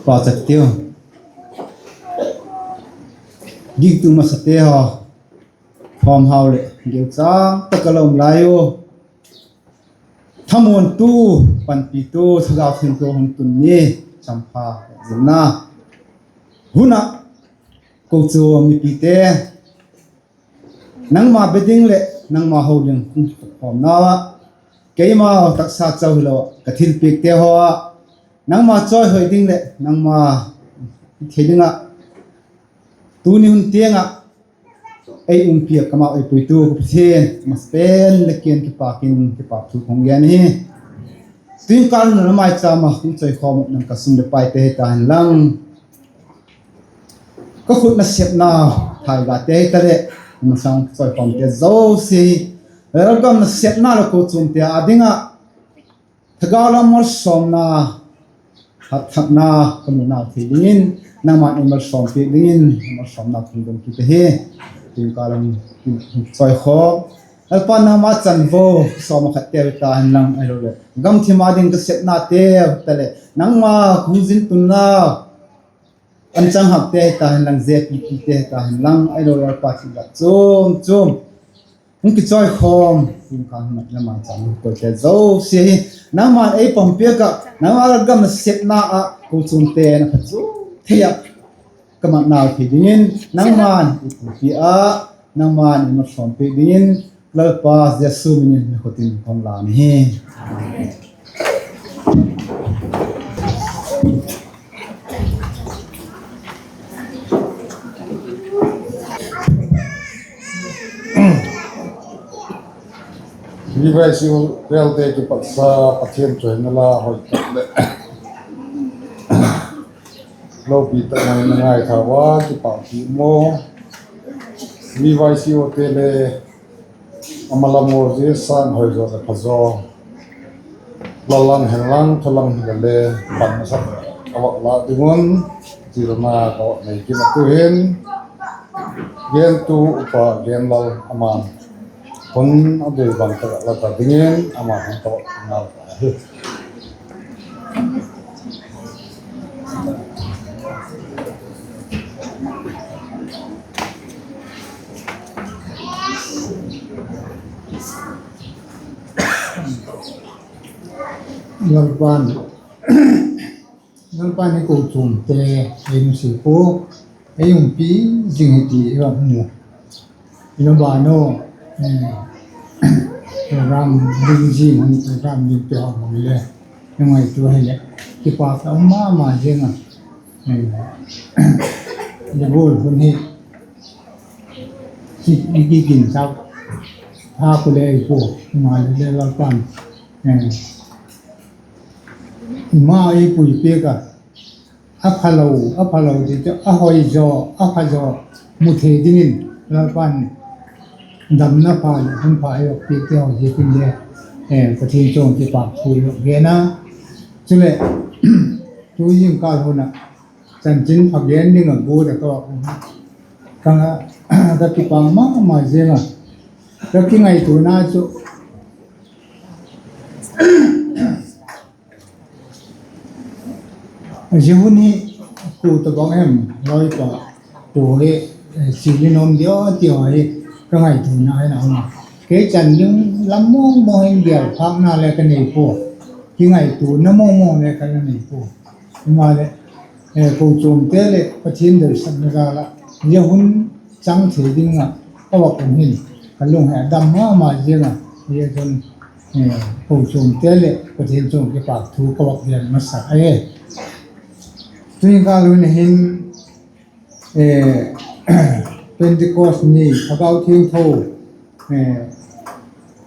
Pauchap tiu. Gingtu masate haw, thawmhau leh geuchâng tak a la um lai u. Thamuantu, panpitu, Thagau Thiangtho hung tun ni champha zilna hun ah, kochuam mipite, nangma be ding leh nangma ho ding hung kikhawmna ah, keima taksa chau hilo ah ka thilpiakte haw ah, nangma chawihoi ding leh nangma thei ding ah, tuni hun tiang ah ei umpi ah kamau ei puitu ka Pathian, masapen leh kiang kipak in kipakthu ka hung gen hi. Tu'hin kâl hun a la maichâm ah hung chawikhawm uh nang ka sum leh paite hita hen lang, ka khut nasepna, thaigate hitaleh, masang chawikhawmte zosia hi, lalgam nasepna leh kochuamte â ding ah thagau lam malsawmna, hatthakna ka mu nau thei dingin, nangma'n ei malsawm piak dingin malsawmna ka hun don kit ahi. Tu'hin kâl lam chawikhawm, Lalpa, nangma chanvo sawm ah khatte hita hen lang, ahiloleh gam thim â ding ka sepnate hitaleh nangma ka hung zin tunna, anchang hakte hita hen lang, zepipite hita hen lang, ahiloleh Lalpa, thil dak chuam chuam hung kichawikhawm, tu'hin kâl hun ah la maichâm koite zosia hi, nangma'n ei pom piak ah, nangma lalgam nasepna ah kochuamte na phachuam thei ah ka mat nau thei dingin, nangma'n ei puipi ah, nangma'n ei malsawm piak dingin, Lalpa Jesu min in na khut in ka hung lân hi. Vivaisi u telte kipatsa, Pathian chawihoina la hoi tak leh lopi tak mai na ngaithau a kipak ti maw. Vivaisi u tele a malam u zia sâng hoi zaw leh pha zaw, la lang hen lang, tha lang hile le, pan a sak a vak lâk ding un, chilna ka vak nei kit a. Tu'hin gentu upa Genlal, ama'n hun a dei bang tak ah la ta dingin ama hun ka vak ngal ta hi. Lalpa'n, Lalpa'n i kochuamte ei nusia pua, ei umpi zing hi ti i va mu. I va ban u, program ding zing hun, program dingte haw bang le, i ngaitua hileh kipak a um ma ma ziang a. I gual hun hi i kiginchâk thâk u le ei pua, himaleh le Lalpa'n i ma ei puipiak a, a phalo, a phalo ti chu a hoi zaw, a pha zaw mu thei dingin Lalpa'n damna pha leh hun pha ei piakte haw ziakin le Pathian chung kipakthu i gen a. Chuleh, tu zingkâl hun ah chanchinpha gen ding ah guat a ka, ka, ka kipak ma ma ziang a, ka kingaituana chu zia hun hi kua tawhbang hem lawipa, kua hi chil in um dia ti haw hi ka ngaituana in a um a. Kei chan ding lam mawng mawng in gêl phâkna le ka nei pua, kingaituana mawng mawng le ka la nei pua. Himaleh, kochuamte leh Pathian doisakna jal ah zia hun chang thei ding ah ka vak um hin ka lung hi a dam ma ma ziang a, zia chun kochuamte leh Pathian chung kipakthu ka vak gen masa ahi. Tuni kâl hun hin Pentecost ni, Thagau Thiangtho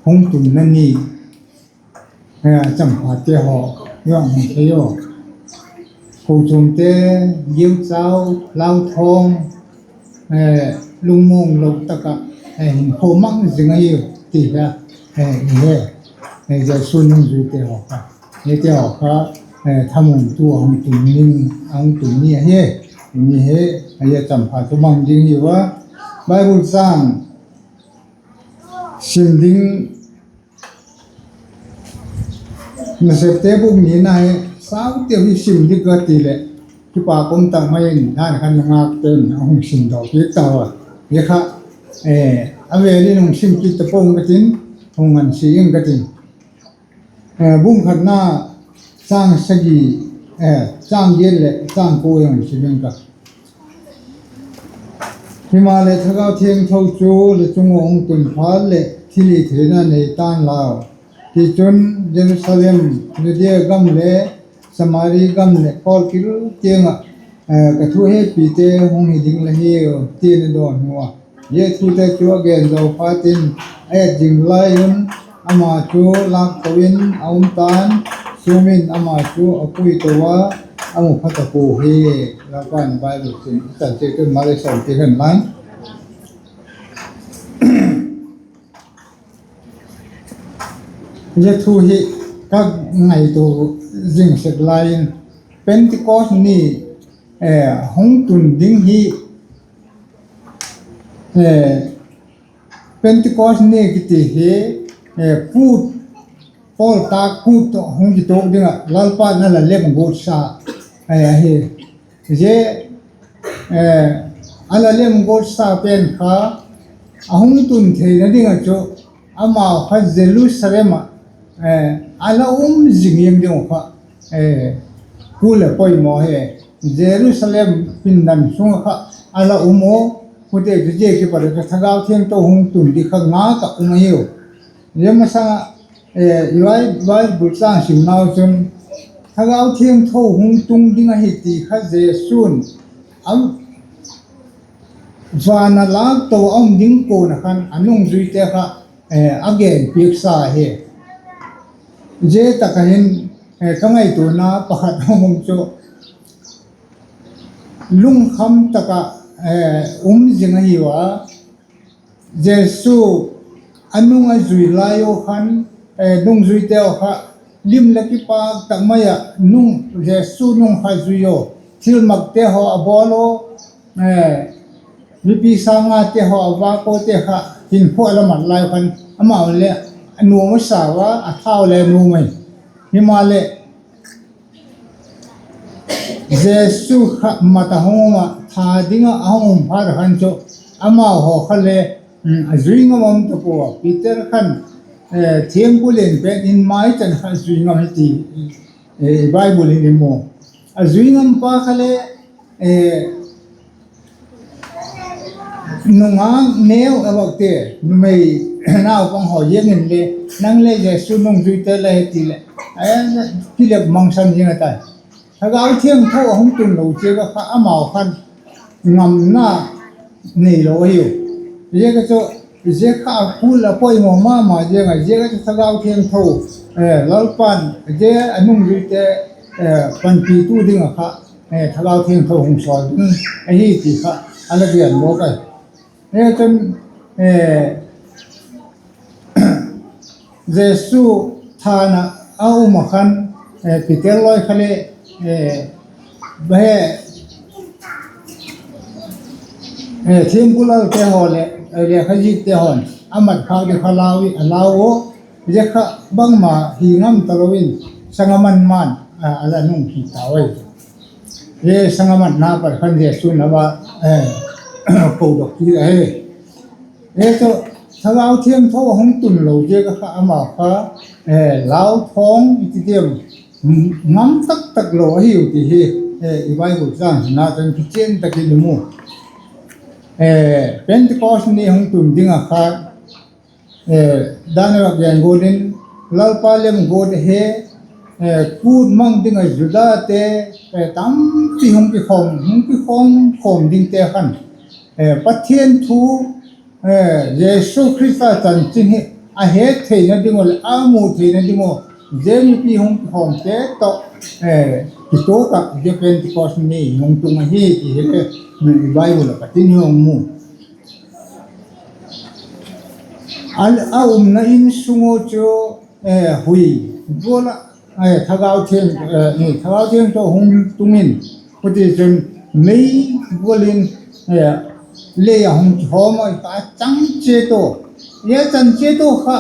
hung tunna ni, champhate haw, i hung thei u, kochuamte, geuchau, lauthawng, lungmuang lo tak ah hinkhua mang zing ahiu ti kha i he. Jesu nungzuite haw kha, hite haw kha thamangtu a hung tun ni, a hung tun ni ahi. Ni hi, a champha chu mang ding hiu a, Bible châng sim ding, Nasepte bung nina hi, sauteu hi sim ding ka ti leh, kipak um tak mai in dan khan ngâk pen a hung simdaw piak tau a. Hi kha a vêl in hung sim kit ta pua ing ka tin, hung ngansia ing ka tin. Bung khatna, châng sagi, châng giat leh châng kua hung sim ing ka. Himaleh, Thagau Thiangtho chu la chung ua hung tun phat leh thilhitheina nei ta'n lau. Tichun, Jerusalem, Judea gam leh Samari gam leh khawlkil tiang ah ka thu hepite hung hi ding la hiu, ti'n a dawnhu a. Zia thute chu a gen zo phat in, a et zing lai un, ama chu lâkto in a um ta'n, sûm in ama chu a puito a, a mu pha ta pua hi. Lalpa'n Bible chun i chan chiat un malei sawmpi hen lang. Zia thu hi ka ngaitua zing sek lai in, Pentecost ni hung tun ding hi, Pentecost ni kiti hi, kût, pawltâk kût tawh hung kituak ding ah Lalpa'n a la lemguatsa ahi. Zia a la lemguatsa pen kha a hung tun theina ding ah chu, amau kha Jerusalem ah a la um zing ding uh kha, kul a poimaw hi. Jerusalem pindan sung ah kha a la um u, huti chu zia kipat ah Thagau Thiangtho hung tun ding kha ngâk ah um ahiu. Zia masang ah i Bible châng simnau chun, Thagau Thiangtho hung tung ding ahi ti kha Jesu'n van a lâkto a um ding kuan ah khan a nungzuite kha a genpiaksa hi. Zia tak ah hin ka ngaituana pakhat hung um chu, lungkham tak ah um zing ahiu a, Jesu a nung a zui lai u khan, nungzuite uh kha lim leh kipâk tak mai ah Jesu nung kha zui u, thilmakte haw a bawl u, mipi sângngate haw a vâk ute kha hinkhua a la mat lai u khan amau leh a nuam a sa ua, a thau le nuam ai. Himaleh, Jesu kha mat a hung um ah, tha ding ah a hung um phat a khan chu, amau haw kha le a zui ngam um ta pua. Peter khan thiampu lian pen in mai chan kha zui ngam hi ti Bible in i mu. A zui ngam pa kha le nungak neu a vakte, numei naupang haw ziang in le, nang le Jesu nungzuite la hi ti leh, kilep mangsan ziang a tai. Thagau Thiangtho a hung tun lo ziak a kha amau khan ngamna neilo ahiu. Ziak a chu, zia kha a kul a poimaw ma ma ziang a, ziak a chu Thagau Thiangtho, Lalpa'n zia a nungzuite panpitu ding ah kha Thagau Thiangtho hung sawl ding ahi ti kha a la gen bawk ai. Chun, Jesu thân ah a um ah khan, Peter lawi kha le, he, thiampu lalte haw leh lekhazikte haw'n a mat khâk ding kha lau, a lau u. Zia kha bangma hi ngam talo in, sanga man man a la nung hi tau ai. Zia sanga matna pat khan Jesu'n a va kodok kit ahi. Chu, Thagau Thiangtho a hung tun lo ziak a kha amau kha lauthawng i ti diam, ngam tak tak lo ahiu ti hi i Bible châng hina chun kichian tak in i mu. Pentecost ni hung tun ding ah kha, dan a gen gual in, Lalpa lemguat ahi, kût mang ding ah Judate tampi hung kikhawm, hung kikhawm khawm dingte khan Pathian thu, Jesu Khrista chanchin hi a het theina ding uh leh a mu theina ding uh, zia mipi hung kikhawmte tawh kituak ah zia Pentecost ni hung tung ahi ti hi le i Bible ah ka tin hi hung mu. A umna in sung uh chu hui gual ah Thagau Thiang tawh hung tung in, hutichun mei gual in lei a hung kikhawm a, a chang chiat ua, a chan chiat ua kha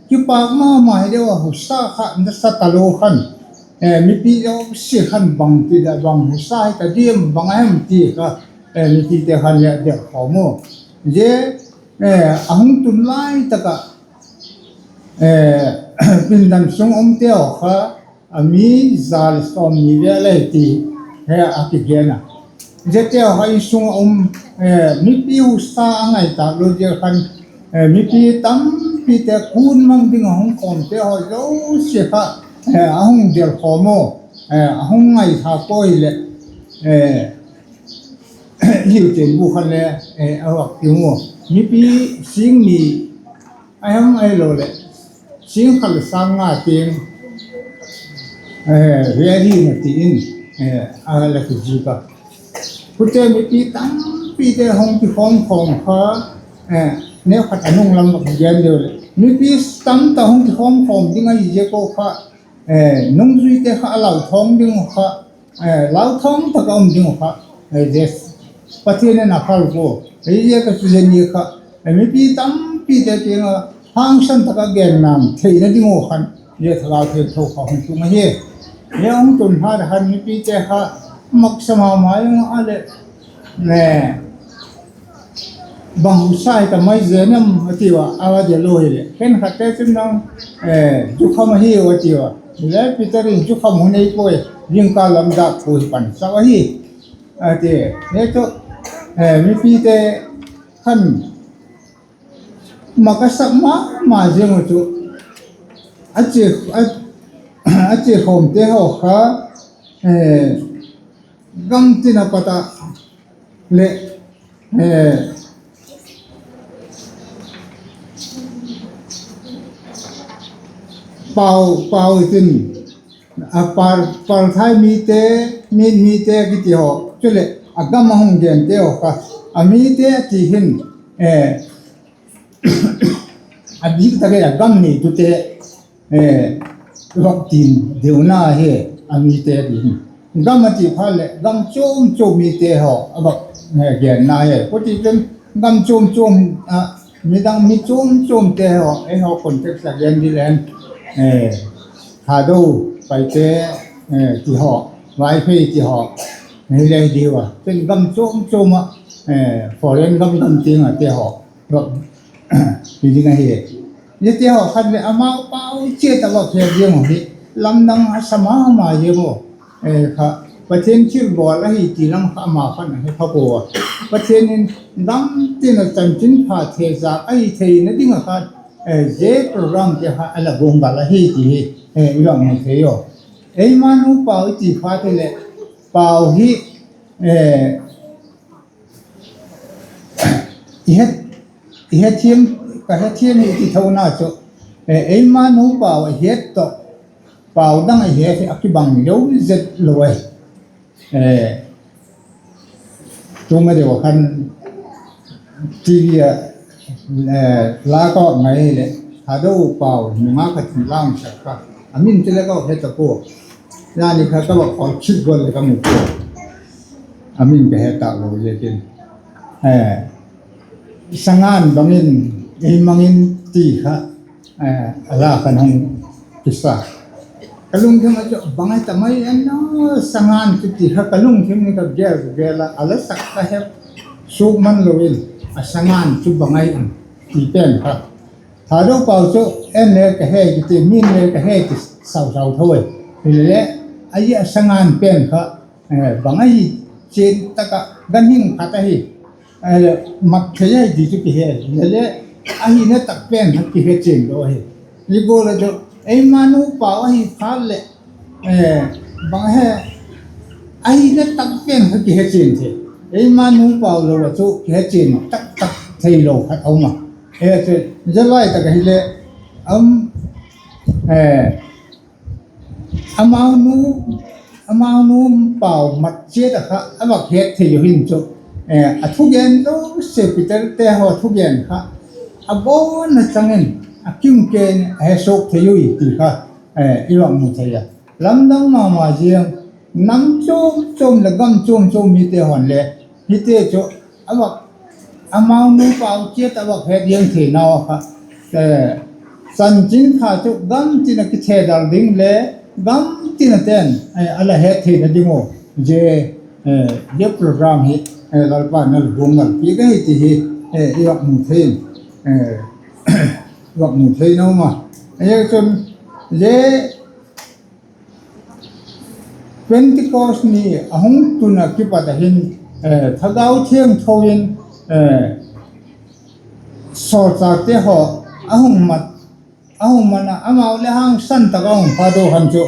kipâk ma ma hi deu a, husa kha nasa talo khan mipi zosia khan bangti leh bang husa hi ta diam, bang a hem ti kha mipite khan le a delkhawm u. Zia a hung tun lai tak ah pindan sung umte haw kha a mi za leh sawmni vel ahi ti hi a kigen a. Ziate haw kha insung ah um, mipi husa a ngai tâk lo ziak khan mipi tampite kût mang ding a hung khawmte haw zosia kha a hung delkhawm u, a hung ngaitha pua hileh hiu tin bu khan le a vak piang u. Mipi sîng ni a hem ahiloleh sîng khat leh sâng nga tiang ve ahi na ti in a la kizik a. Hutia mipi tampite hung kikhawm khawm kha neukhat a nung lam ah ka gen deu leh mipi tamtak hung kikhawm khawm ding ahi ziak uh kha nungzuite kha a lauthawng ding uh kha, lauthawng tak a um ding uh kha Pathian in a phal pua. Ziaziak a chu zia ni kha mipi tampite kiang ah hangsan tak a gen nam theina ding uh khan zia Thagau Thiangtho kha hung tung ahi. Zia hung tun phat a khan mipite kha maksa ma ma ing a leh bang husa hi ta mai zen em a tiu a, a va del u hileh khenkhatte chun nang zukham ahiu a tiu a. Hile Peter in zukham hun ei puai, zingkal lam dak pua hi pan sau ahi a ti. Hi chu mipite khan mak a sak ma ma ziang uh chu a chia khawmte haw kha gamtin a pat ah leh pau, pau i tin, a pal, palthai mite, mi, mite kiti haw, chuleh a gam a hung gente haw kha a mite ti hin, a dik tak in a gam neitute vak tin deuna hi, a mite ti hin. Gam a ti phat leh gam chuam chuam mite haw a vak genna hi. Kutichun gam chuam chuam ah midang mi chuam chuamte haw, eihaw context a gen di leng, Thado, Paite ti haw, Vaiphei ti haw, hileh di ua, chun gam chuam chuam ah foreign gam gam tiang a te haw vak ti ding ahi. Ziate haw khan leh amau pau chiat a vak he ziang uh hi lamdang a sa ma ma ziang uh. Kha Pathian thilbawl ahi ti lam kha ama khan a he pha pua a. Pathian in gamtin a chanchinpha thezak ahi theina ding ah kha zia programte kha a la guanggal ahi ti hi i vak mu thei u. Eima nu Pau i ti phat leh Pau hi i hethiam, ka hethiam i ti thona chu, eima nu Pau a het tawh, Pau dang a het hi a kibang lo zet lo ai. Tu ma deu a khan TV ah la ka ngai leh, Thado Pau nunga ka ti lam sak kha, a min chu le ka he ta pua. Zani kha ka va call khit gual leh ka mu pua. A min ka he tâk lo ziakin, sangan bang in ei mang in ti kha a la khan hung kisa. Ka lungthim ah chu bang ahi ta mai em, sangan chu ti kha ka lungthim in ka gel gel a, a la sak ka he suk man lo in, a sangan chu bang ahi em ti pen kha, Thado Pau chu en le ka he kiti, min le ka he ti sau sau tho e. Hilele, a sangan pen kha bang ahi chian tak ah ganhing khat ahi, mak thei ahi ti chu kihe, hilele, a hina tak pen kha kihe chian lo ahi. Zia gual ah chu Eima nu pau ahi phat leh, bang he, ahina tak pen kha kihechian thei. Eima nu pau lo a chu kihechian taktak theilo khat a um a. Chu, zia lai tak ahileh, amau nu, amau nu pau mat chiat ah kha a vak het thei u hin chu, a thugen zosia Peterte haw thugen kha a bawn a chang in, a kim ken a he suak thei ui ti kha i vak mu thei a. Lamdang ma ma ziang, nam chuam chuam leh gam chuam chuam mite haw'n le hite chu a vak, amau nu pau chiat a vak het ziang theinau kha, chanchinpha chu gamtin a kithedal ding le gamtin a ten a la het theina ding u, zia, zia program hi Lalpa'n a la guanggal piak ahi ti hi i vak mu thei in, vak mu thei in a um a. Ahichun, zia Pentecost ni a hung tun a kipat a hin, Thagau Thiangtho in sawlchâkte haw a hung mat, a hung man a, amau leh hangsan tak a hung phat u khan chu,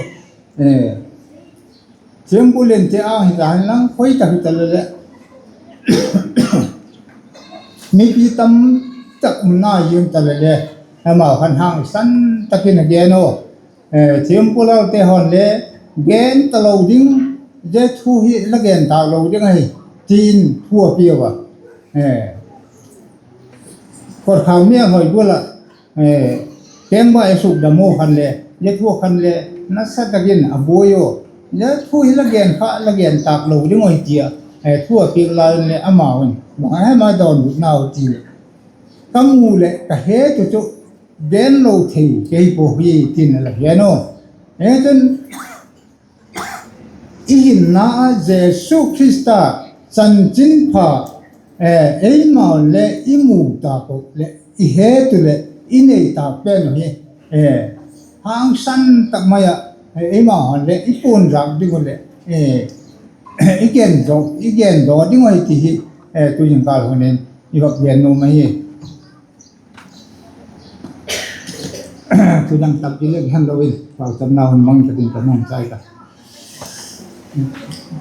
thiampu lente âng hita hen lang, khoi tak hita leh leh, mipi tam tak umna ziang ta leh le, amau khan hangsan tak in a gen u. Thiampu lalte haw'n le gen talo ding, zia thu hi la gen tâk lo ding ahi, ti'n thu a piau a. Kotkhau mial hoi gual ah, kengbai a sukdam u khan le, zia thu khan le nasa tak in a buai u. Zia thu hi la gen kha la gen tâk lo ding ahi ti a thu a piak lai in leh amau in bang a hem a dawnbutnau ti leh, ka mu leh ka het u chu gen lo thei kei pua hi ti'n a la gen u. Chun, i hinna ah Jesu Khrista chanchinpha eimau leh i mu tâk u leh i het u leh i nei tâk pen u hi, hangsan tak mai ah, eimau haw'n leh i puanzâk ding u leh i gen daw ding u ahi ti hi tu zingkâl hun in i vak gen nuam ahi. Thu dang tampi le gen lo in pauchapna hun mang tak in ka hung chai ta.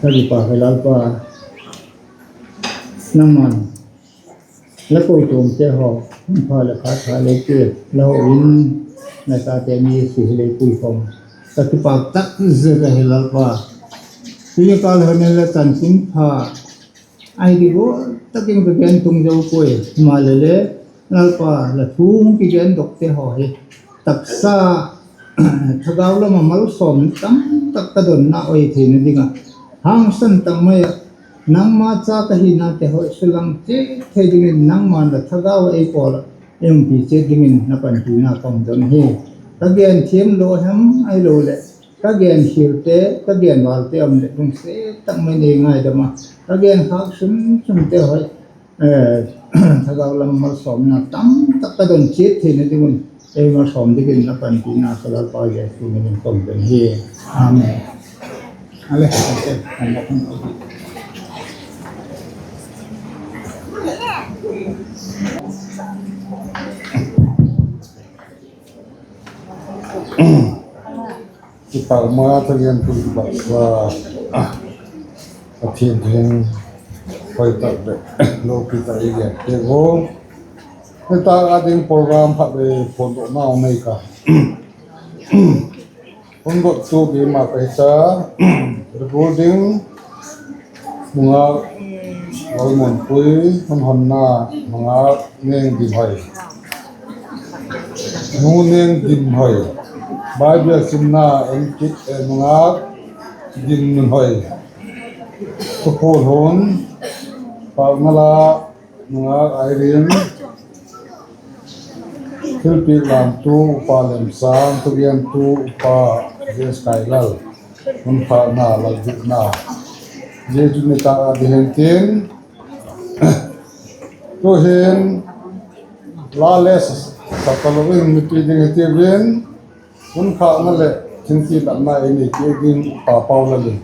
Ka kipak hi Lalpa, nangma'n la kochuamte haw hun pha leh phat pha lei ti la ho in, la chate mi si hi lei pui khawm, ka kipak tak zet ahi Lalpa. Tu zingkâl hun in la chanchinpha ahi di gual tak in ka gen tung zo puai, himaleh le Lalpa, la thu hung kigendokte haw hi taksa thagau lam ah malsawm tamtak ka donna ahi theina ding ah, hangsan tak mai ah nangma cha ka hinate haw sulang chiat thei dingin nangma'n la thagau ah ei pawl ah ei umpi chiat dingin la panpina ka hun don hi. Ka gen thiam lo hem ahiloleh ka gen khialte, ka gen valte um leh lungsiat tak mai in ei ngaidam a, ka gen khâk sun sunte haw thagau lam malsawmna tamtak ka don chiat theina ding un ei malsawm dingin la panpina ka Lalpa Jesu min in ka hun don hi. Amen. Ale, kipak ma, thugentu kipaksa, Pathian thu hoi tak leh lopi tak i gen piak u. Nitâk a ding program khat le phondohnau nei ka. Hun gottu keima ka hi ta, recording, nungak Lalmuanpui, hun honna nungak Nengdimhoi, Nu Nengdimhoi, Bible simna, nungak Dimnunhoi, thupuan hun, pâkna la, nungak Irene, thilpiak lamtu Upa Lemsâng, thugentu Upa J S Kailal, hun pâkna Lalbitna. Zia chu nitâk a ding hen tin, tu'hin la le sa talo in mipi ding hitiu in, hun pâkna leh thingpi lamna ei nei piak ding Upa Paulal in,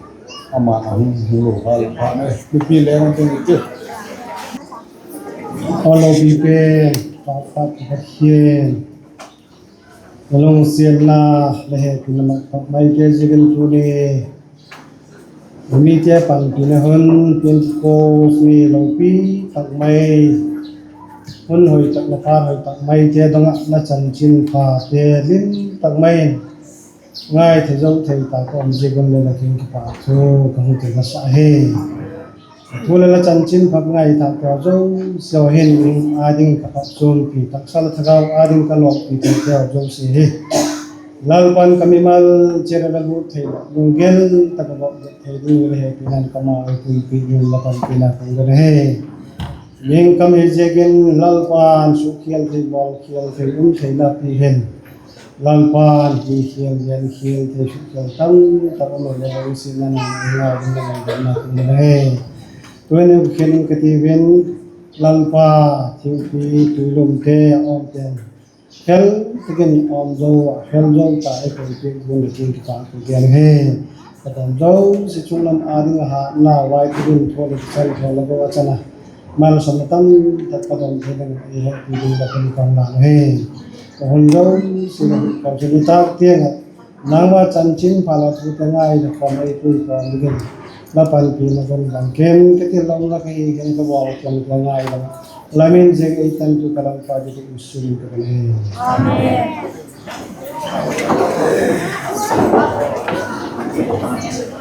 ama'n a hung hung lo kha leh pâkna mipi leng ding hitiu. Aw lopi pen, Pau Pathian, Lungsiatna le hepina mat tak maite ziakin tuni mite panpina hun, Pentecost ni lopi tak mai, hun hoi tak le phat hoi tak maite dong ah la chanchinphate lim tak mai ngaithâk zo thei tak a um ziak un le la kiang kipak thu ka hung ti masa hi. Thu leh la chanchinpha ngaithâkte zosia hin â ding ka phatchuampi taksa, la thagau â ding ka lawppi takte zosia hi Lalpa'n ka mimal chiat a la lut thei, lunggel tak a bawk thei ding le hepina'n ka mau ei puipi ding la panpina ka hun don hi. Mihing ka hi ziakin Lalpa'n sukkhial thei, bawlkhial thei, um thei la pi hen. Lalpa'n hikhial, genkhial thei, sukkhial tamtak um leh lungsiatna nang ngai ding la ngaidamna ka hun don hi. Tu'hin khen in ka ti vin, Lalpa, thingpi tuilumte a awmte'n hel tak in awm zo, hel zo ta ei koipiak guan a tin kipak ka gen hi. Ka dam zosia chung lam â ding a hatna vai tu ding thu le chan thei la go a chan a, malsawmna tamtak ka don thei ding ei hepina ding la hun ka hun la hi. Ka hun zosia la ka chun i tak tiang ah nangma chanchinpha la thute ngai la khawm ei pui khawm dingin la panpina don bang ken ka ti lo la ka hi khen ka bawl ken ka ngai lo. La min ziak ei tantu ka Lalpa Jesu min ka don hi. Amen.